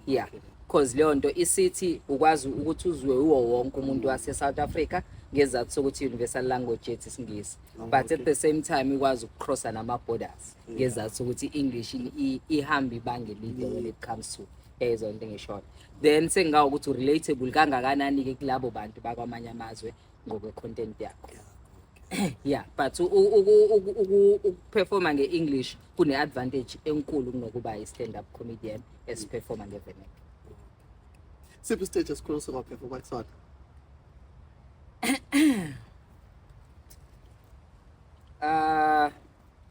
yeah, cause leyo nto isithi ukwazi ukuthi uzwe uwo wonke umuntu wase-South Africa ngezathu sokuthi universal language yethu isiNgisi, but at the same time ikwazi ukucrossa nama-borders ngezathu sokuthi i-English ihamba ibanga elide when it comes to, yayizwa into engishoyo? Then sengawo ukuthi relatable kangakanani-ke kulabo bantu bakwamanye amazwe ngokwe-content yakho, yeah. But ukuperforma nge-English kune-advantage enkulu kunokuba i-stand up comedian esiperforma nge-vernac. Siphi istage esikhulu sokwaperforma kusona?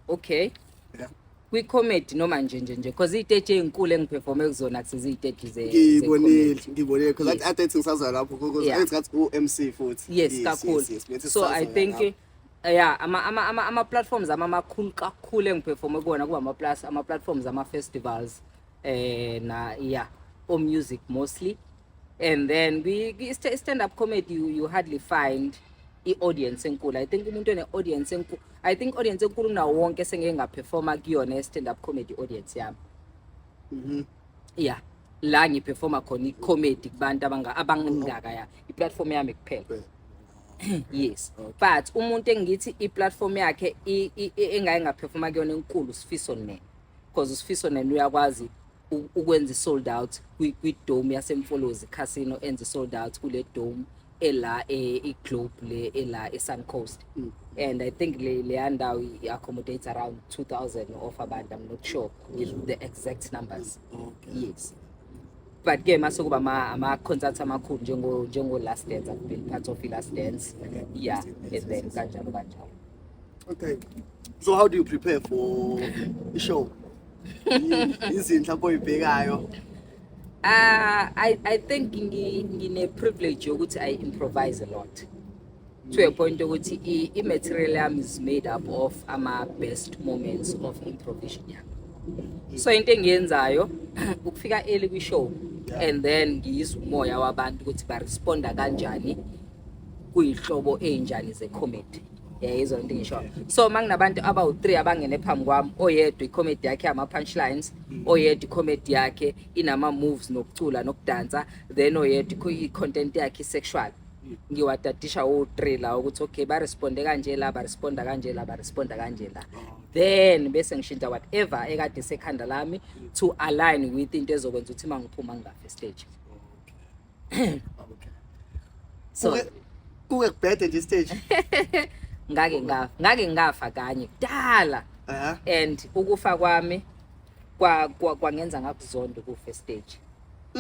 Okay, kwi-comedy noma nje nje, because iy'stage ey'nkulu engiperforme kuzona akusiziy'stage Ngibonile. Ze-comedy. Ngibonile because I thought ngisazoya lapho because ngathi u-MC futhi. Yes, kakhulu. Bethi So I sisazoya think lapho. yeah, ama platforms ama amakhulu kakhulu engiperforme kuwona kuba ama plus ama platforms ama festivals, na yeah, o music mostly. And then we stand up comedy, you hardly find i-audience enkulu. I think umuntu one audience enkulu, I think audience enkulu kunawo wonke sengeke ngaperforma kuyona stand up comedy audience yami, yeah, la ngiperforma khona i-comedy kubantu abangaka, ya, i-platform yami kuphela. Yes, but umuntu engithi i-platform yakhe engaye ngaperforma kuyona enkulu, Sifiso Nene, because uSifiso Nene uyakwazi ukwenza i-sold out kwi-dome yaseMfolozi Casino, enze i-sold out kule dome ela i-globe le ela e-Sun Coast, and I think le leya ndawo i-accommodate around 2000 of abantu. I'm not sure the exact numbers. Yes, but ke mase kuba ama-concerts amakhulu njengo Last Dance, I've been part of i-Last Dance, yeah, and then kanjalo kanjalo. Okay, so how do you prepare for i-show? Izinto mhlawumbe oyibhekayo? I think ngine privilege yokuthi I improvise a lot, to a point ukuthi i-material yami is made up of ama best moments of improvisation yami. So into engiyenzayo ukufika early kwi-show and then ngiyizwa umoya wabantu ukuthi baresponda kanjani kuyihlobo ey'njani ze-comedy, yayizwa into engishoyo. So uma kunabantu abawu-three abangene phambi kwami, oyedwa i-comedy yakhe ama-punchlines, oyedwa i-comedy yakhe inama-moves nokucula nokudansa, then oyedwa i-content yakhe i-sexual, ngiwadadisha wo-three la ukuthi okay, baresponde kanje la, baresponda kanje la, baresponda kanje la, then bese ngishintsha whatever ekade isekhanda lami to align with into ezokwenza ukuthi uma ngiphuma ngingafi stage. So Kuke kubhede nje stage? Ngake ngafa kanye kudala and ukufa kwami kwangenza ngakuzonda ukufa stage.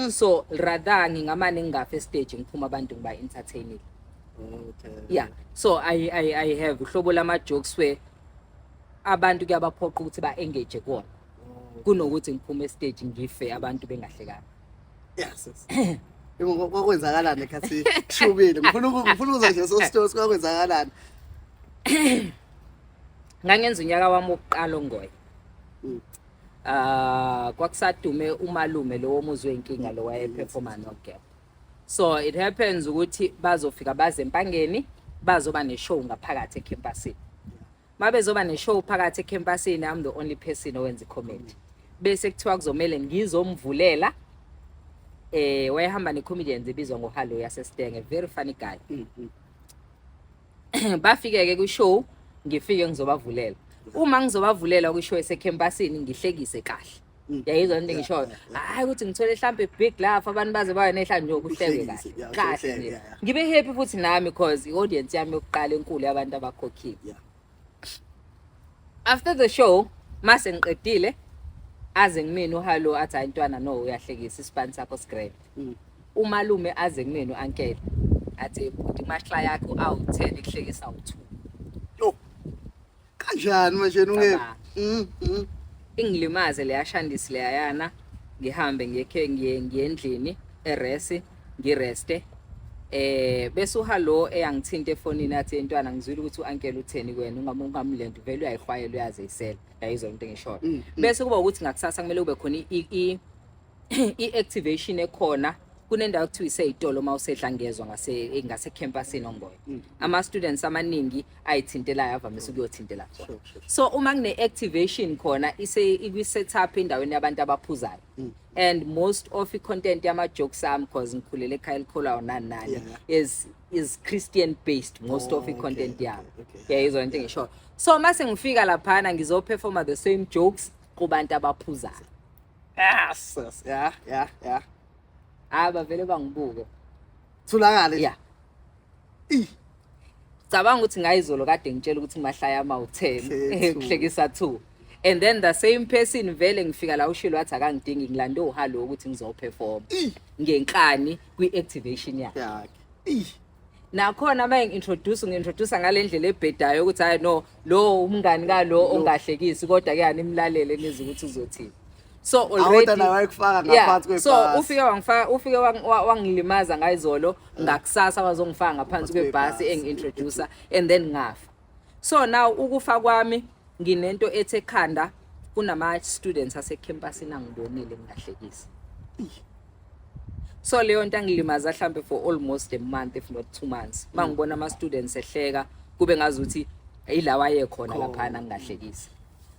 So rather ngingamane ngingafa stage, ngiphuma abantu ngiba entertainile. Yeah, so I have uhlobo lama jokes where abantu kuyabaphoqa ukuthi ba engage kuwona kunokuthi ngiphume stage ngife abantu bengahlekanga. Yes. Yebo, kwakwenzakalani ekhathi kushubile? Ngifuna ukuzwa nje so stories, kwakwenzakalani? Ngangenza unyaka wami wokuqala ongoye. Ah, kwakusadume umalume lo womuzi wenkinga lo wayeperforma noGap. So it happens ukuthi bazofika baze eMpangeni, bazoba ne-show ngaphakathi ecampusini. Mabezoba ne-show phakathi ecampusini, I'm the only person owenza i-comedy, bese kuthiwa kuzomele ngizomvulela. Wayehamba ne-comedians ebizwa ngoHalo yaseStenge, very funny guy. Bafike ke kwi-show, ngifike ngizobavulela. Uma ngizobavulela kwi-show esecampusini, ngihlekise kahle, yayizwa into engishoyo, hayi ukuthi ngithole mhlambe big laugh, abantu baze babe nehla nje ukuhleke Uhlekise, kahle uhleke, kahle nje. Ngibe happy futhi nami because i-audience yami yokuqala enkulu yabantu abakhokhile. After the show, mase ngiqedile, aze kumina uHalo athi, "Hayi ntwana, no, uyahlekisa, isipani sakho sigrand." Umalume aze kumina u-uncle athi, "Bhuti, kumahla yakho awu-10 kuhlekisa awu-2." Yo. Kanjani manje unge? Cabanga. Ingilimaze leya shandisi leyayana, ngihambe ngiyekhe ngiye endlini eresi, ngireste, bese uHalo eyangithinta efonini athi, "Ntwana, ngizwile ukuthi u-uncle utheni kuwena, ungamlendo vele uyayihwayela, uyazeyisela." Yayizwa into engishoyo? Bese kuba ukuthi ngakusasa kumele kube khona i-activation ekhona kunendawo ekuthiwa iseyitolo uma usedlangezwa ngase campusini ongoye. Ama-students amaningi ayithintelayo avamise ukuyothintela khona. So uma kune-activation khona ise ikwi-setup endaweni yabantu abaphuzayo, and most of i-content yama-jokes ami, 'cause ngikhulele ekhaya elikholayo nani nani, is Christian based most of i-content yami. Yayizwa into engishoyo? So mase ngifika laphana ngizoperforma the same jokes kubantu abaphuzayo. Yes. Yeah. Hayi, bavele bangibuke. Thulakale. Yeah. Ih. Cabanga ukuthi ngayizolo kade ngitshela ukuthi mahlaya ama u10 10, kuhlekisa 2, and then the same person vele ngifika la ushilo wathi akangidingi, ngilande uHalo ukuthi ngizoperform Ih. ngenkani kwi-activation yakhe. Yakhe. Ih. Nakhona uma ngi-introduce, ngi-introduce ngale ndlela ebhedayo ukuthi hayi no, lo umngani kalo ongahlekisi, kodwa ke animlalele nizwe ukuthi uzothini. So already Awuta nawe wayekufaka Yeah, ngaphansi so kwebhasi. ufike wangilimaza ngayizolo, ngakusasa wazongifaka ngaphansi kwebhasi kwebhasi. engi-introduce, and then ngafa. So now ukufa kwami nginento ethi ekhanda kunama students asecampusini angibonile ngingahlekisi. So leyo nto angilimaza mhlambe for almost a month, if not 2 months. Mangibona ama students ehleka kube ngazuthi ilawa ayekhona laphana ngingahlekisi.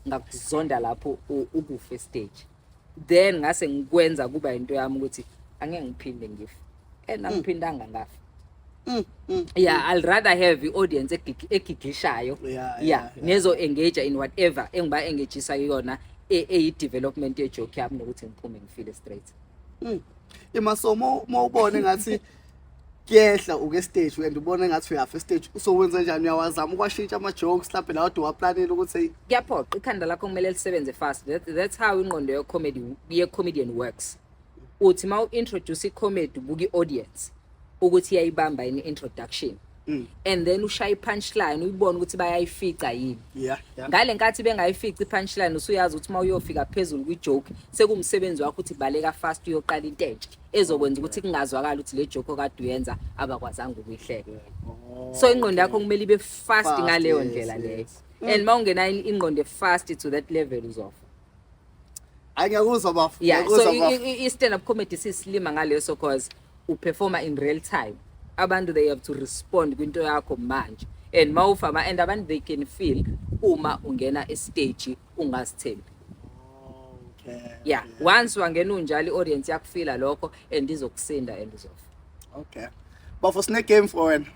Ngakuzonda lapho ukufa stage. Then ngase ngikwenza kuba into yami ukuthi angeke ngiphinde ngife, and angiphindanga ngafa. Yeah, I'll rather have i-audience egigishayo, nezo engage in whatever engiba engageisa kuyona, eyi-development ye-joke yami, nokuthi ngiphume ngifile straight. Ima, so mawubona ngathi kuyehla uke stage and ubona ngathi uyafa stage, so wenza njani? Uyawazama ukwashintsha ama jokes mhlawumbe la kade waplanela ukuthi hey? Kuyaphoqa, ikhanda lakho kumele lisebenze fast. That's how ingqondo ye-comedy, ye-comedian works. Uthi uma u-introduce i-comedy, ubuka i-audience ukuthi iyayibamba yini i-introduction, and then ushaye i-punchline, uyibone ukuthi bayayifica yini. Ngale nkathi bengayifici i-punchline, usuyazi ukuthi uma uyofika phezulu kwi-joke, sekuwumsebenzi wakho ukuthi baleka fast, uyoqala into entsha ezokwenza ukuthi kungazwakali ukuthi le joke okade uyenza abakwazanga ukuyihleka. So ingqondo yakho kumele ibe fast, fast, ngaleyo ndlela leyo. And uma ungenayo ingqondo fast to that level, uzofa. Hayi, ngiyakuzwa, bafo. Yeah, so Ngiyakuzwa, bafo. I-stand up comedy sisilima ngaleso, cause uperforma in real time. Abantu, they have to respond kwinto yakho manje, and mawufama and abantu, they can feel uma ungena estage ungazithembi. Yeah, once wangena unjalo, i-audience yakufila lokho and izokusinda and uzofa. Okay, bafo, sine game for wena,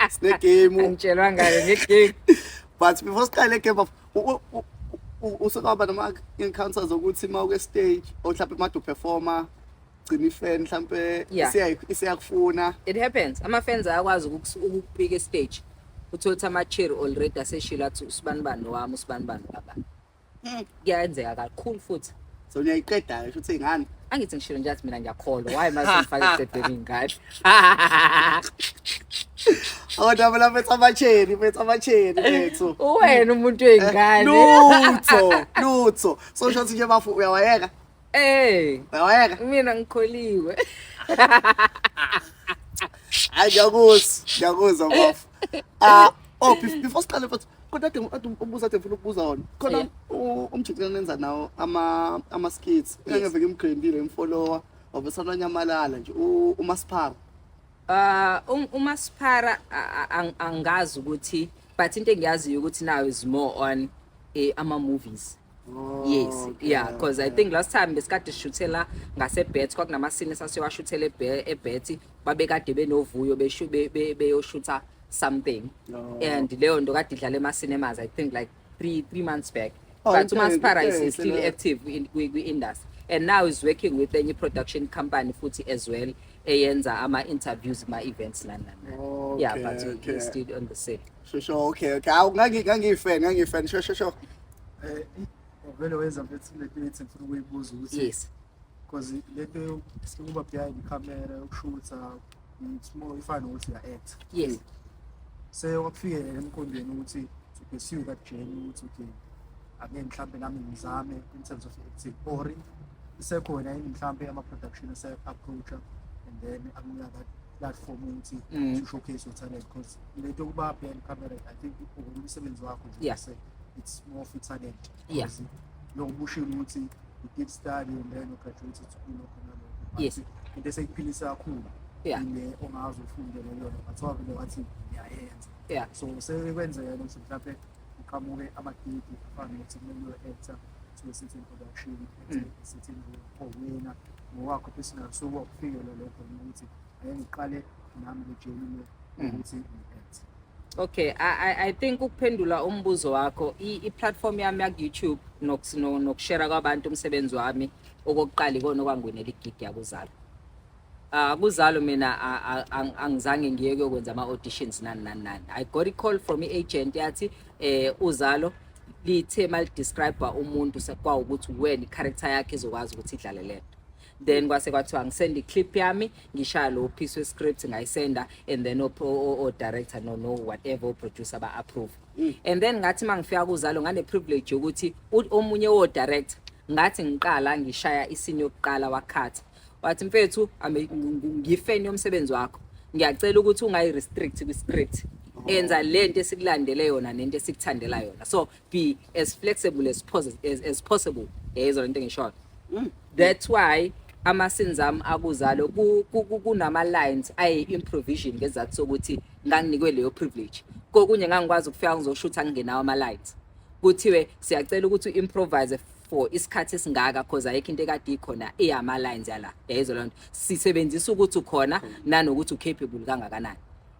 sine game. Angitshelwa ngayo ngegame. But before siqale le game, bafo, usukwaba nama encounters ukuthi uma uke stage or mhlawumbe made uperforma, gcina ifan mhlawumbe isiyakufuna? It happens. Ama-fans ayakwazi ukukupika estage, uthole ukuthi ama-cherry already aseshilo, athi usibanibani wami, usibanibani kabani. Kuyenzeka kakhulu futhi. So niyayiqeda-ke, sho ukuthi iy'ngane? Angithi ngishilo nje, athi mina ngiyakholwa, why mase ngifake ekuqedeni iy'ngane? Abantu phela bethu ama-cherry, bethu ama-cherry bethu. Uwena umuntu wey'ngane. Lutho, lutho. So sho ukuthi nje, bafo, uyawayeka? Uyawayeka? Mina ngikholiwe. Hayi, ngiyakuzwa, ngiyakuzwa, bafo. Ah, oh, before siqale futhi, kodwa kade umbuzo ade ngifuna ukubuza wona khona, umjikelo nenza nawo ama skits, engeve ngimgrandile, ngimfollowa, wabesana nyamalala nje, uMasipara. Umasipara angazi ukuthi, but into engiyaziyo ukuthi now is more on ama movies. Yes, yeah, because I think last time besikade sishuthela ngase-Bet, kwakunama-scene esasiwashuthela eBet, babekade benovuyo beyoshutha something. And leyo nto kade idlala ema-cinemas, I think like 3 months back. Oh, But uMasipara is still active in kwi-industry and now is working with enye production company futhi as well, eyenza ama-interviews kuma-events nani nani nani. Yeah, but he's still on the same. Sure, okay. Awu, ngangiyifan, ngangiyifan. Sure. Vele wenza, mfethu, lento ethi ngifuna ukuyibuza ukuthi because lento yokuba behind i-camera, yokushutha, it's more ifana nokuthi uya-act. Sewakufike emqondweni ukuthi to pursue that journey, ukuthi okay, ake mhlambe nami ngizame in terms of acting, or isekhona yini mhlambe ama-production ase-approacha and then akunika that platform ukuthi to showcase your talent? Because lento yokuba behind camera, I think umsebenzi wakho nje se it's more of a talent, because lokhu ushilo ukuthi you did study and then you graduated to kulokho nalokho, but into esekuphilisa kakhulu ile ongaze ufundele yona, but wavele wathi ngiyayenza. So sekwenzeka ukuthi mhlawumbe uqhamuke amagigi afana nokuthi kumele uyo-actor to a certain production, actor a certain role, or wena ngokwakho personal, so wakufikela lokho ukuthi ake ngiqale nami le journey le ukuthi ngi-act? Okay, I think ukuphendula umbuzo wakho, i-platform yami yaku YouTube nokushare kwabantu umsebenzi wami okokuqala ikona okwangwinela igig yakuZalo. Ah, kuZalo mina angizange ngiye kuyokwenza ama auditions nani nani nani. I got a call from i-agent, yathi uZalo lithe malidescribe umuntu sekwawukuthi wena i-character yakhe izokwazi ukuthi idlale lento. Then kwase kwathiwa ngisend iclip yami, ngishaya lo piece we-script, ngayisenda, and then o director, no whatever, o producer ba approve. And then ngathi mangifika kuZalo, ngane privilege yokuthi omunye wo director, ngathi ngiqala ngishaya iscene yokuqala, wakhatha, wathi, "Mfethu, ngifan yomsebenzi wakho, ngiyacela ukuthi ungayi restrict kwi script, enza lento esikulandele yona nento esikuthandela yona, so be as flexible as possible." Yayizwa lento engishoyo? That's why ama-scenes ami akuZalo kunama lines ayi-improvision, ngezathu sokuthi nganginikwe leyo privilege. Kokunye ngangikwazi ukufika ngizoshutha ngingenawo ama-lines, kuthiwe siyacela ukuthi u-improvise. For isikhathi esingaka, cause ayikho into ekade ikhona eyama-lines yala, yayizwa loo nto. Sisebenzisa ukuthi ukhona nanokuthi ucapable kangakanani,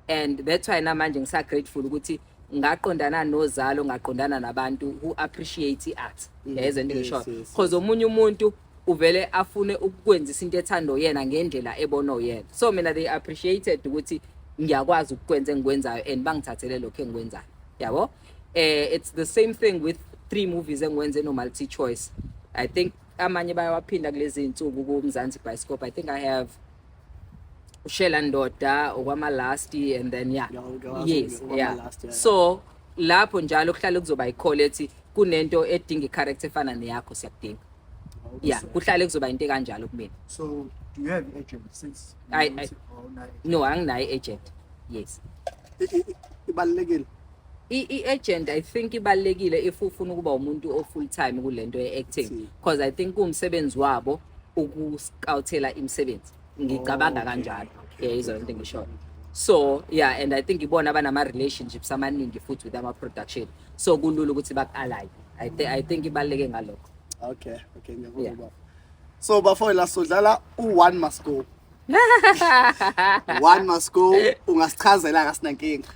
and that's why namanje ngisa-grateful ukuthi ngaqondana nozalo, ngaqondana nabantu who appreciate i-art, yayizwa into engishoyo, cause omunye umuntu uvele afune ukukwenzisa into ethando yena ngendlela ebona yena. So mina, they appreciated ukuthi ngiyakwazi ukukwenza engikwenzayo and bangithathele lokho engikwenzayo, yabo. It's the same thing with three movies engiwenze no Multi Choice. I think amanye bayawaphinda kulezi insuku kuMzansi Bioscope. I think I have uShela Ndoda okwama last and then, yeah. Ngiyawazi okwama last, yeah. So lapho njalo kuhlale kuzoba i-call ethi kunento edinga i-character efana neyakho, siyakudinga. Yeah, kuhlale kuzoba into ekanjalo kumina. So do you have agent since awunayo? No, anginayo i-agent, yes. Ibalulekile. I-agent, I think ibalulekile if ufuna ukuba umuntu o full time kulento ye-acting, because I think kuwumsebenzi wabo ukuscoutela imisebenzi, ngicabanga kanjalo. Yeah, yizo lento engishoyo. So yeah, and I think ibona abanama relationships amaningi futhi with ama production, so kulula ukuthi baku-align. I think ibaluleke ngalokho. Okay, ngiyakuzwa, bafo. So bafo, la sodlala u-one must go. One must go, ungasichazela, akasinankinga.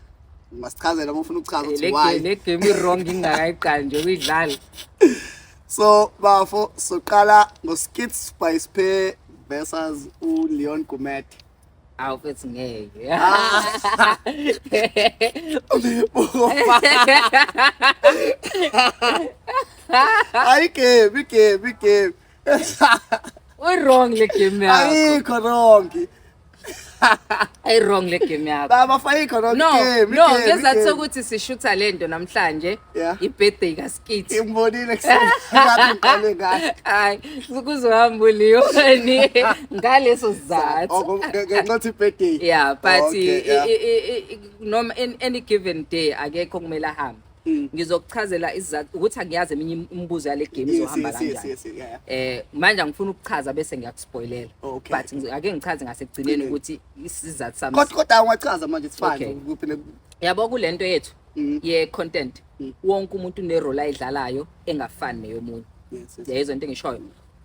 Ungasichazela uma ufuna ukuchaza ukuthi Le why. Le game i-wrong ngingakayiqali nje ukuyidlala. So bafo, soqala ngo-Skits Spice Pair versus uLeon Gumede. Awu mfethu, ngeke. Ah. Hayi, game, igame, igame. U-wrong le game yakho. Ayikho wrong. Ayi-wrong le game yakho. Baba, ayikho wrong. No. Igame, No. igame, Ngezathu igame. sokuthi sishutha lento namhlanje, i-birthday kaSkit. Imbonile kuseni, ngathi ngiqale ngayo. Hayi, kuzohamba uLeon ngaleso sizathu. Oh, ngenxa birthday. Yeah, but noma in any given day akekho kumele ahambe. Ngizokuchazela isizathu ukuthi angiyazi eminye imibuzo yale game izohamba kanjani. Manje angifuni ukuchaza bese ngiyakuspoilela. But ake ngichaze ngasekugcineni ukuthi isizathu sami. Kodwa ungachaza manje, it's fine. Okay. Kuphi Yabo, kulento yethu ye content, wonke umuntu une-role ayidlalayo engafani neyomunye. Yayizwa into engishoyo?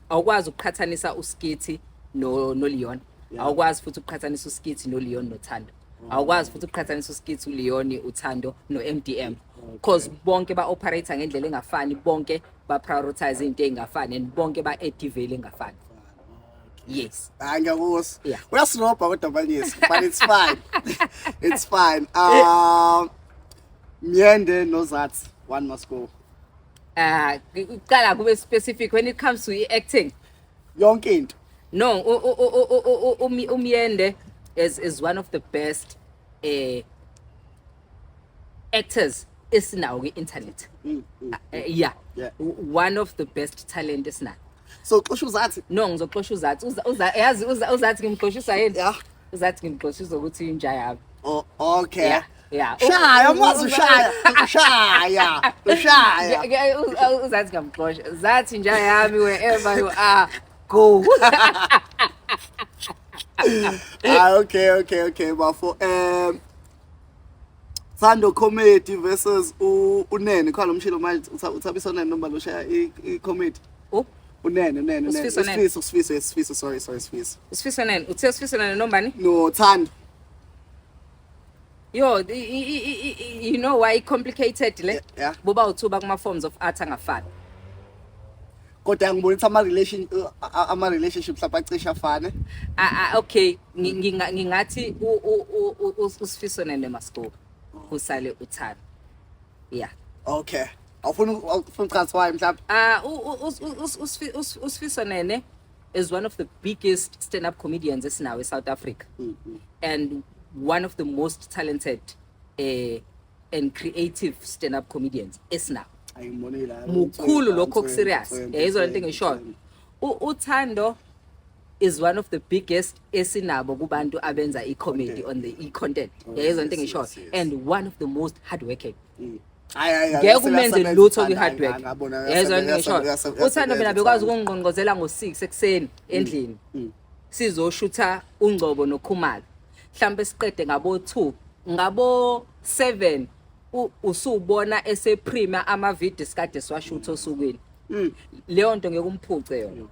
Awukwazi ukuqhathanisa uSkit no Leon. Awukwazi futhi ukuqhathanisa uSkit no Leon noThando. Awukwazi futhi ukuqhathanisa uSkit, uLeon, uThando no MDM, because bonke ba operate ngendlela engafani, bonke ba prioritize into engafani and bonke ba add value engafani, yes. Hayi, ngiyakuzwa. Yeah. Uyasirobha kodwa manyisi, but it's fine. It's fine. Myende noZathi, one must go. Ah, kuqala kube specific when it comes to acting. Yonke into. No, uMyende is one of the best actors esinawo kwi-internet. Yeah. One of the best talent esinayo. So xosha uZathi. No, ngizoxosha uZathi. Yazi uZathi ngimxoshisa yini? Yeah. UZathi ngimxoshisa ukuthi inja yami. Oh, okay. Yeah. Shaya, umazi ushaya. Ushaya. Ushaya. UZathi ngiyamxosha. Zathi, inja yami, wherever you are, go. Ah, okay, bafo. Thando Comedy versus uNene. Khona umshilo manje uThabiso Nene noma lo shaya i comedy. Oh, Unene, Unene, Unene. uSifiso Nene. Isifiso, Sifiso, Isifiso, sorry, sorry, Sifiso. Sifiso Nene, uthe Sifiso Nene nombani? No, Thando. Yo, you know why complicated le? Yeah. Boba uthuba kuma forms of art angafani. Kodwa ngibona ukuthi ama relationships lapha acishe afane. Ah, ah, okay, ngingathi uSifiso Nene must go. Kusale uThando. Yeah. Okay. Awufuna ukuchaza why mhlawumbe? Ah, uSifiso Nene is one of the biggest stand-up comedians esinawo eSouth Africa and one of the most talented and creative stand-up comedians esinawo. Ayingibonile. Mukhulu lokho, kuserious. Yayizwa lento engishoyo? UThando is one of the biggest esinabo kubantu abenza i-comedy on the i-content. Yayizwa lento engishoyo? And one of the most hardworking. Hayi, hayi. Ngeke umenze lutho kwi-hard work. Yayizwa lento engishoyo? UThando mina bekwazi ukungqongqozela ngo-6 ekuseni endlini, sizoshutha uNgcobo noKhumalo, mhlawumbe siqede ngabo 2, ngabo 7 usubona eseprima ama-video sikade siwashutha osukwini. Leyo nto ngeke umphuce yona.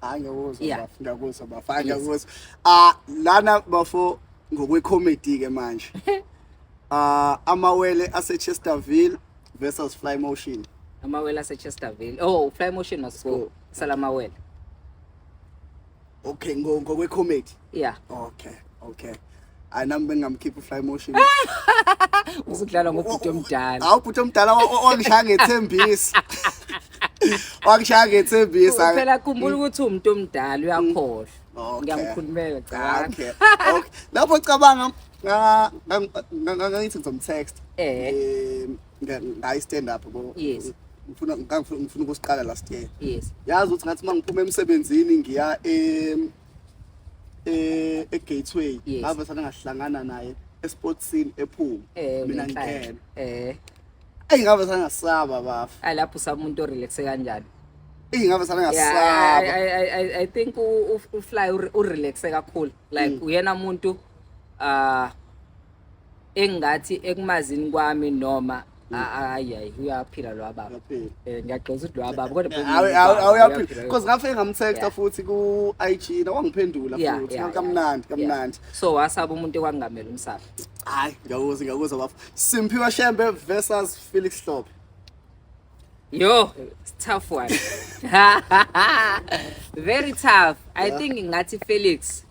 Hayi, ngiyakuzwa. Yeah. Bafo, ngiyakuzwa bafo, hayi, ngiyakuzwa. Ah, lana bafo, ngokwe-comedy ke manje, ah, Amawele ase-Chesterville versus Fly Motion. Amawele ase-Chesterville. Oh, Fly Motion must go. Go. Salamawele. Okay, ngokwe-comedy. Yeah. Okay, hayi, nami bengingamkhipha uFly Motion. Usudlala ngobhuti omdala. Hawu, bhuti omdala wangishaya ngethembisa, wangishaya ngethembisa. Phela khumbula ukuthi umuntu omdala uyakhohlwa. Okay. Ngiyamkhulumela cha. Okay, lapho cabanga ngangithi ngizom-text. Ngayi stand up bo. Ngifuna ngangifuna ngifuna ukusiqala last year. Yazi ukuthi ngathi mangiphuma emsebenzini ngiya e Gateway, ngave sana ngahlangana naye eSportscene ephuma mina Unenhlanhla. ngingena. Eyi, ngabe sangasaba bafa. Ayi, lapho usamuntu o-relaxe kanjani? Eyi, ngabe sana Yeah, ngasaba. I think uFly urelaxe kakhulu. Like uyena umuntu engathi ekumazini kwami noma ayi ayi, uyaphila lo baba. Uyaphila. Ngiyagxoza ukuthi lo baba kodwa phela Awu, uyaphila. uyaphila because ngafike ngamtexta futhi ku IG na, wangiphendula futhi. Kamnandi, kamnandi. So wasaba umuntu ekwangamela umsaba. Hayi, ngiyakuzwa, ngiyakuzwa bafo. Simphiwe Shembe versus Felix Hlophe. Yo, it's tough one. Very tough. I think ngathi Felix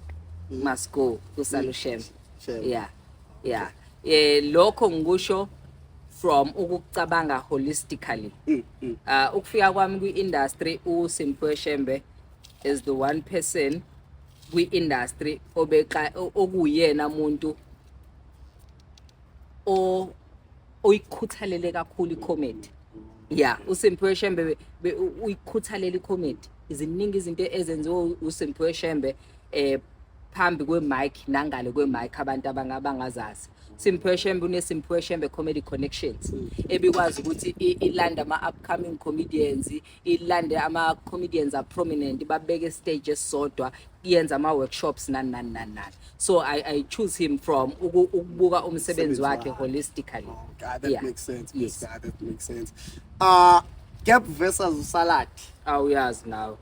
must go, kusalo Shembe. Shembe. Yeah. Lokho ngikusho from ukucabanga holistically. Ukufika kwami kwi-industry, uSimphiwe Shembe is the one person kwi-industry obeka okuyena umuntu o oyikhuthalele kakhulu i-comedy. Yeah, uSimphiwe Shembe uyikhuthalele i-comedy. Iziningi izinto ezenziwe uSimphiwe Shembe phambi kwe-mic nangale kwe-mic abantu abangazazi. Simphiwe Shembe uneSimphiwe Shembe Comedy Connections ebikwazi ukuthi ilande ama-upcoming comedians, ilande ama-comedians a-prominent, babeke stage esisodwa, yenza ama-workshops, nani nani nani nani. So I choose him from ukubuka umsebenzi wakhe holistically. Oh, God, that makes sense. God, that makes sense. Gap versus uSalad. Awuyazi nawe.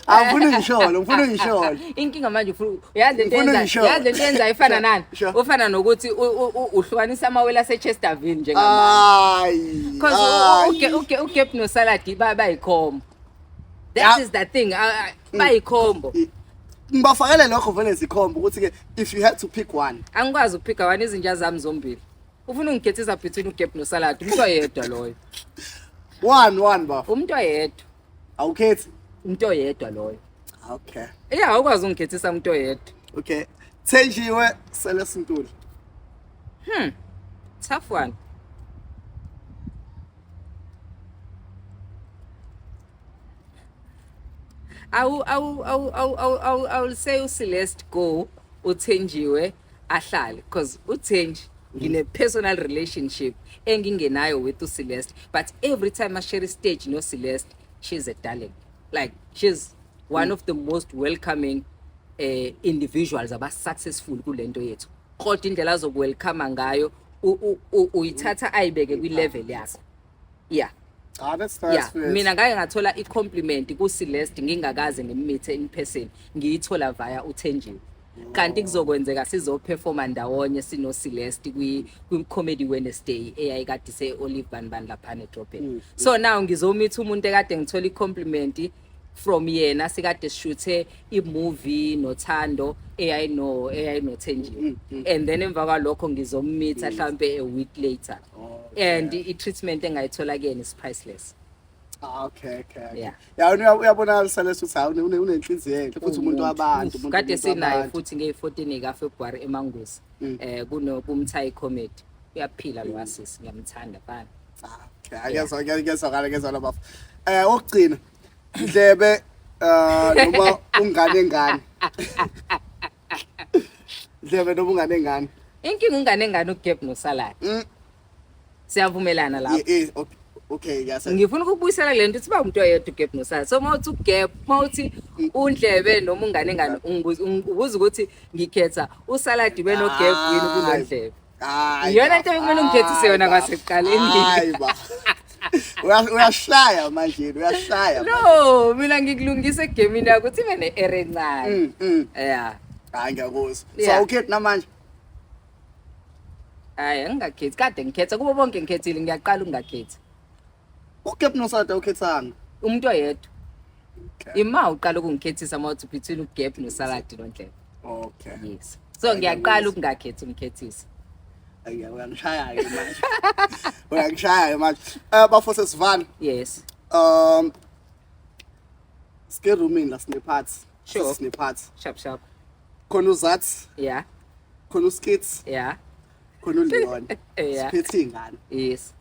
Angifuni ngisholo, ngifuna ngisholo. Inkinga manje ufuna uyazi lento Ngifuna yenza ngisho. yazi lento yenza ifana nani? Sure. Ufana nokuthi uhlukanisa amawele aseChesterville njengamanje. Ay. Because Ay. uGap noSalad bayikhombo. That is the thing. Bayikhombo. Ngibafakele lokho vele zikhomba ukuthi ke if you had to pick one. Angikwazi ukupicka one, izinja zami zombili. Ufuna ungikhethisa between uGap noSalad, umuntu oyedwa loyo. One one bafo. Umuntu oyedwa. Awukhethi. Umuntu oyedwa loyo. Okay. Yeah, awukwazi ungikhethisa umuntu oyedwa. Okay. Thenjiwe, Celeste Ntuli. Tough one. I will say uCeleste go, uThenjiwe ahlale, because uThenji ngine personal relationship engingenayo with uCeleste, but every time I share a stage no Celeste, she's a darling. Like she's one of the most welcoming individuals aba successful kulento yethu, kodwa indlela azokuwelcome ngayo uyithatha ayibeke kwi level yakho, yeah. Ah, that's nice. Mina ngake ngathola i-compliment ku-Celeste ngingakaze ngimmeete in person, ngiyithola via uThenjiwe, kanti kuzokwenzeka sizoperforma ndawonye sino-Celeste kwi-Comedy Wednesday eyayikade ise-Olive Banban laphana edrobheni. So now ngizomeeta umuntu ekade ngithola i-compliment from yena, sikade sishuthe i-movie noThando eyayinothenjiwe, and then emva kwalokho ngizommeeta mhlampe a week later, and i-treatment engayithola kuyena is priceless. Ah, okay. Yeah. Ya, uyabonakala Celeste ukuthi hawu, unenhliziyo enhle futhi umuntu wabantu, umuntu Kade umuntu sinaye wabantu. futhi ngeyi-14 kaFebruary eManguzi kuno kumthayi comedy. Uyaphila lo wasisi, ngiyamthanda bana. Ah, okay, ngiyezwa, ngiyezwakala, ngiyezwakala bafo. Okugcina, Ndlebe noma ungane engane. Ndlebe noma ungane engane. Inkinga ungane engane uGap noSalad. Siyavumelana lapho? Yeah, okay, ngiyase. Ngifuna ukukubuyisela kule nto ukuthi ba umuntu oyedwa uGap noSalad. So mawuthi uGap, mawuthi uNdlebe noma ungane engane, ungibuza ukuthi ngikhetha uSalad benoGap yini kunondlebe. Hayi. Iyona nto ekumele ungikhethise yona kwasekuqaleni. Hayi ba. Uyashaya manje, uyashaya. No, mina ngikulungisa egemini yakho ukuthi ibe ne-error encane. Yeah. Hayi, ngiyakuzwa. So awukhethi namanje? Hayi, angingakhethi. Kade ngikhetha kubo bonke, ngikhethile, ngiyaqala ukungakhethi. UGap noSada ukhethanga? Umuntu oyedwa. Okay. Ima uqala ukungikhethisa uma uthi between uGap noSaladi noNdlela. Okay. Yes. So ngiyaqala ukungakhethi umkhethisi. Ayi, uyangishaya ke manje. Uyangishaya ke manje. Bafo, sesivana. Yes. Sike roomini la sine party. Sure. Sine party. Sharp sharp. Khona uZathi, khona uSkits, khona uLeon. Siphethe ingane. Yes.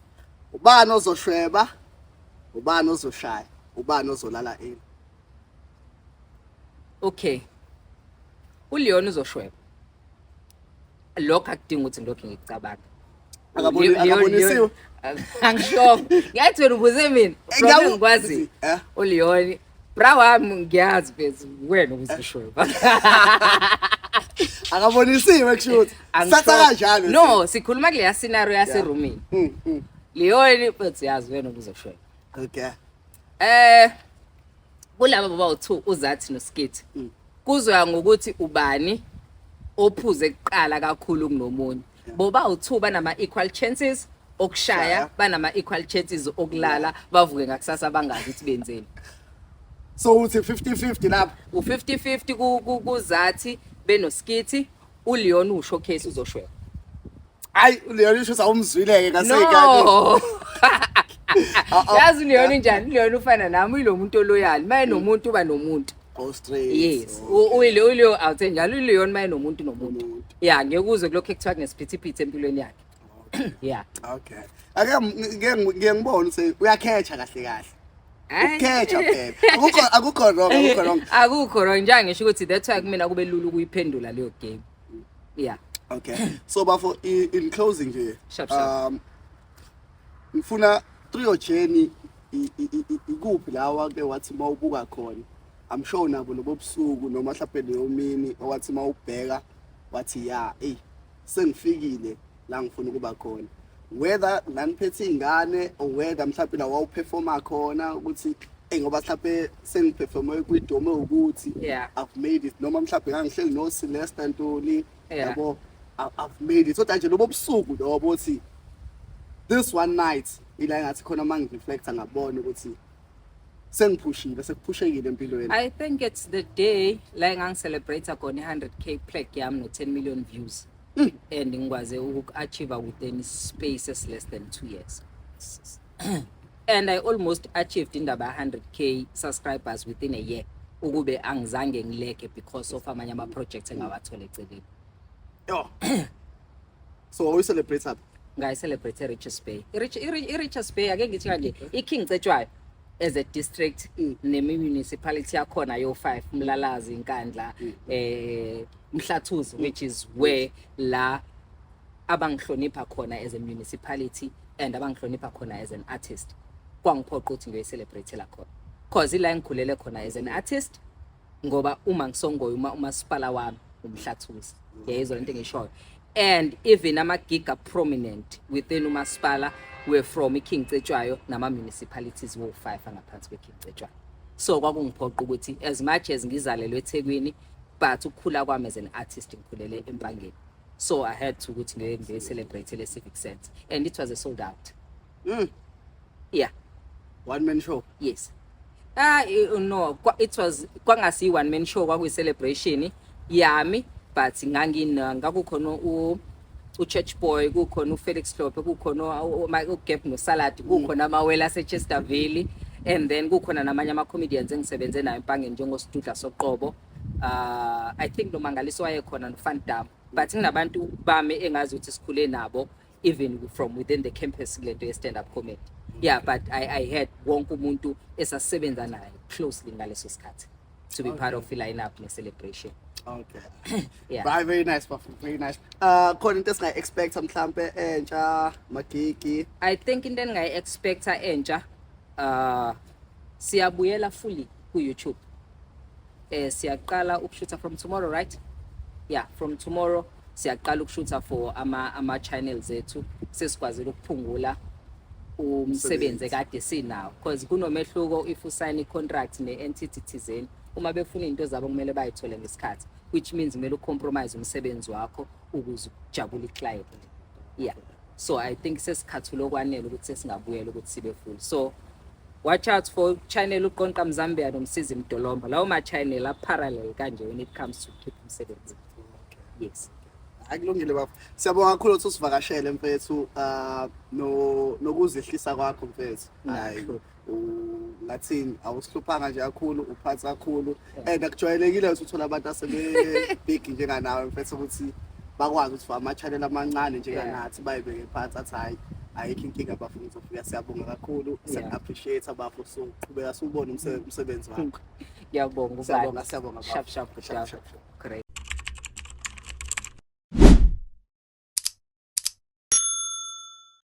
Ubani ozoshweba? Ubani ozoshaya? Ubani ozolala early? Okay. uLeon uzoshweba. Lokho akudingi ukuthi ngilokhu ngikucabanga. Akabonisiwe? Angisho. Ngiyathi wena ubuze mina. From engikwazi. Eh? uLeon bra wami, ngiyazi mfethu, wena uzoshweba. Akabonisiwe kusho ukuthi. Satha kanjalo. No, sikhuluma kuleya scenario yaserumini. Leon mfethu, yazi wena uzoshweba. Okay. Kulaba baba u2, uZathi noSkit. Kuzoya ngokuthi ubani ophuze kuqala kakhulu kunomunye. Boba u2 banama equal chances okushaya, Shaya. banama equal chances okulala bavuke ngakusasa bangazi ukuthi benzeni. So uthi 50-50 lapha. U50-50 kuZathi benoSkit, uLeon ushowcase uzoshweba. Hayi, uLeon usho awumzwileke ngaseyikade. No. Yazi uLeon unjani? uLeon ufana nami, uyilo muntu oloyal. Maye nomuntu uba nomuntu. Oh, straight. Yes. Uyilo uyilo awuthe njalo uLeon maye nomuntu nomuntu. Umuntu. Yeah, ngeke uzwe kulokho ekuthiwa kunesiphithiphithi empilweni yakhe. Yeah. Okay. Ake ngike ngibone ukuthi uyakhetha kahle kahle. Ukhetha phela. Akukho wrong, akukho wrong. Akukho wrong, njengoba ngisho ukuthi that's why kumina kube lula ukuyiphendula leyo game. Yeah. Okay. So bafo, in closing nje. Sharp, sharp. Ngifuna through your journey, ikuphi la wake wathi mawubuka khona? I'm sure nabo lobo busuku noma mhlawumbe leyo mini owathi mawubheka wathi, ya, ey, sengifikile la ngifuna ukuba khona. Whether naniphethe ingane or whether mhlawumbe la wawuperforma khona ukuthi ey, ngoba mhlawumbe sengiperforme kwidome ukuthi I've made it, noma mhlawumbe ngangihleli no Celeste Ntuli, yabo, I've made it. Kodwa nje lobo busuku lobo uthi this one night ila ngathi khona mangireflecta ngabona ukuthi sengiphushile, sekuphushekile empilweni. I think it's the day la engangicelebrate khona i-100K plaque yami no 10 million views. And ngikwaze uku-achieve within space as less than 2 years. And I almost achieved indaba ya 100K subscribers within a year. Ukube angizange ngileke because of amanye ama projects engawathola eceleni. Yo. So we celebrate up. Ngayi-celebrate e-Richards Bay. I-Richards Bay, ake ngithi kanje, i-King Cetshwayo as a district nemi-municipality yakhona yo-5, Mlalazi, Nkandla, Mhlathuze, which is where la abangihlonipha khona as a municipality and abangihlonipha khona as an artist. Kwangiphoqa ukuthi ngiyoyi-celebrate la khona. 'Cause ila engikhulele khona as an artist, ngoba uma ngisongoya uma umasipala wami uMhlathuze. Yayizwa lento engishoyo. And even ama-giga prominent within umasipala were from iKing Cetshwayo nama-municipalities wo-5 angaphansi kwe-King Cetshwayo. So kwakungiphoqa ukuthi as much as ngizalelwe eThekwini, but ukukhula kwami as an artist ngikhulele eMpangeni. So I had to ukuthi ngiye celebrate le Civic Center and it was a sold out. Yeah. One man show. Yes. Ah, no, it was kwangasi one man show, kwakuyi celebration yami, but ngangina ngakukhona u Church Boy, kukhona uFelix Hlophe, kukhona uGap noSalad, kukhona amawele aseChesterville, and then kukhona namanye ama comedians engisebenze nayo eMpangeni njengoSidudla Soqobo. I think noMangaliso wayekhona no Van Dam, but nginabantu bami engazi ukuthi sikhule nabo even from within the campus kulento ye stand up comedy. Yeah, but I had wonke umuntu esasebenza naye closely ngaleso sikhathi to be part of the lineup ne celebration. Okay. Yeah. Right, very nice, bafo, very nice. Khona into esingayi expect mhlambe entsha, magigi? I think into engingayi expecta entsha, siyabuyela fully ku YouTube. Siyaqala ukushutha from tomorrow, right? Yeah, from tomorrow. Siyaqala ukushutha for ama channels ethu, sesikwazile ukuphungula umsebenzi ekade sinawo, because kunomehluko if usayina i-contract ne-entity thizeni, uma befuna iy'nto zabo kumele bayithole ngesikhathi, which means kumele ucompromise umsebenzi wakho ukuze ujabule i-client. Yeah, so I think sesikhathule okwanele ukuthi sesingabuyela ukuthi sibe full. So watch out for channel uQonqa Mzambiya noMsizi Mdolomba. Lawo ma-channel a-parallel kanje when it comes to keep umsebenzi, yes. Hayi, kulungile bafo. Siyabonga kakhulu ukuthi usivakashele mfethu, no nokuzehlisa kwakho mfethu. Hayi, ngathini, awusihluphanga nje kakhulu, uphatha kakhulu, and akujwayelekile ukuthi uthole abantu asebe big njenganawe mfethu ukuthi bakwazi ukuthi for ama-channel amancane njenganathi bayibeke phansi, athi hayi, ayikho inkinga bafo, ngizofika. Siyabonga kakhulu, siya-appreciate bafo, soqhubeka siwubone umsebenzi wakho. Ngiyabonga. Siyabonga, siyabonga bafo. Sharp sharp. Sharp, sharp, sharp.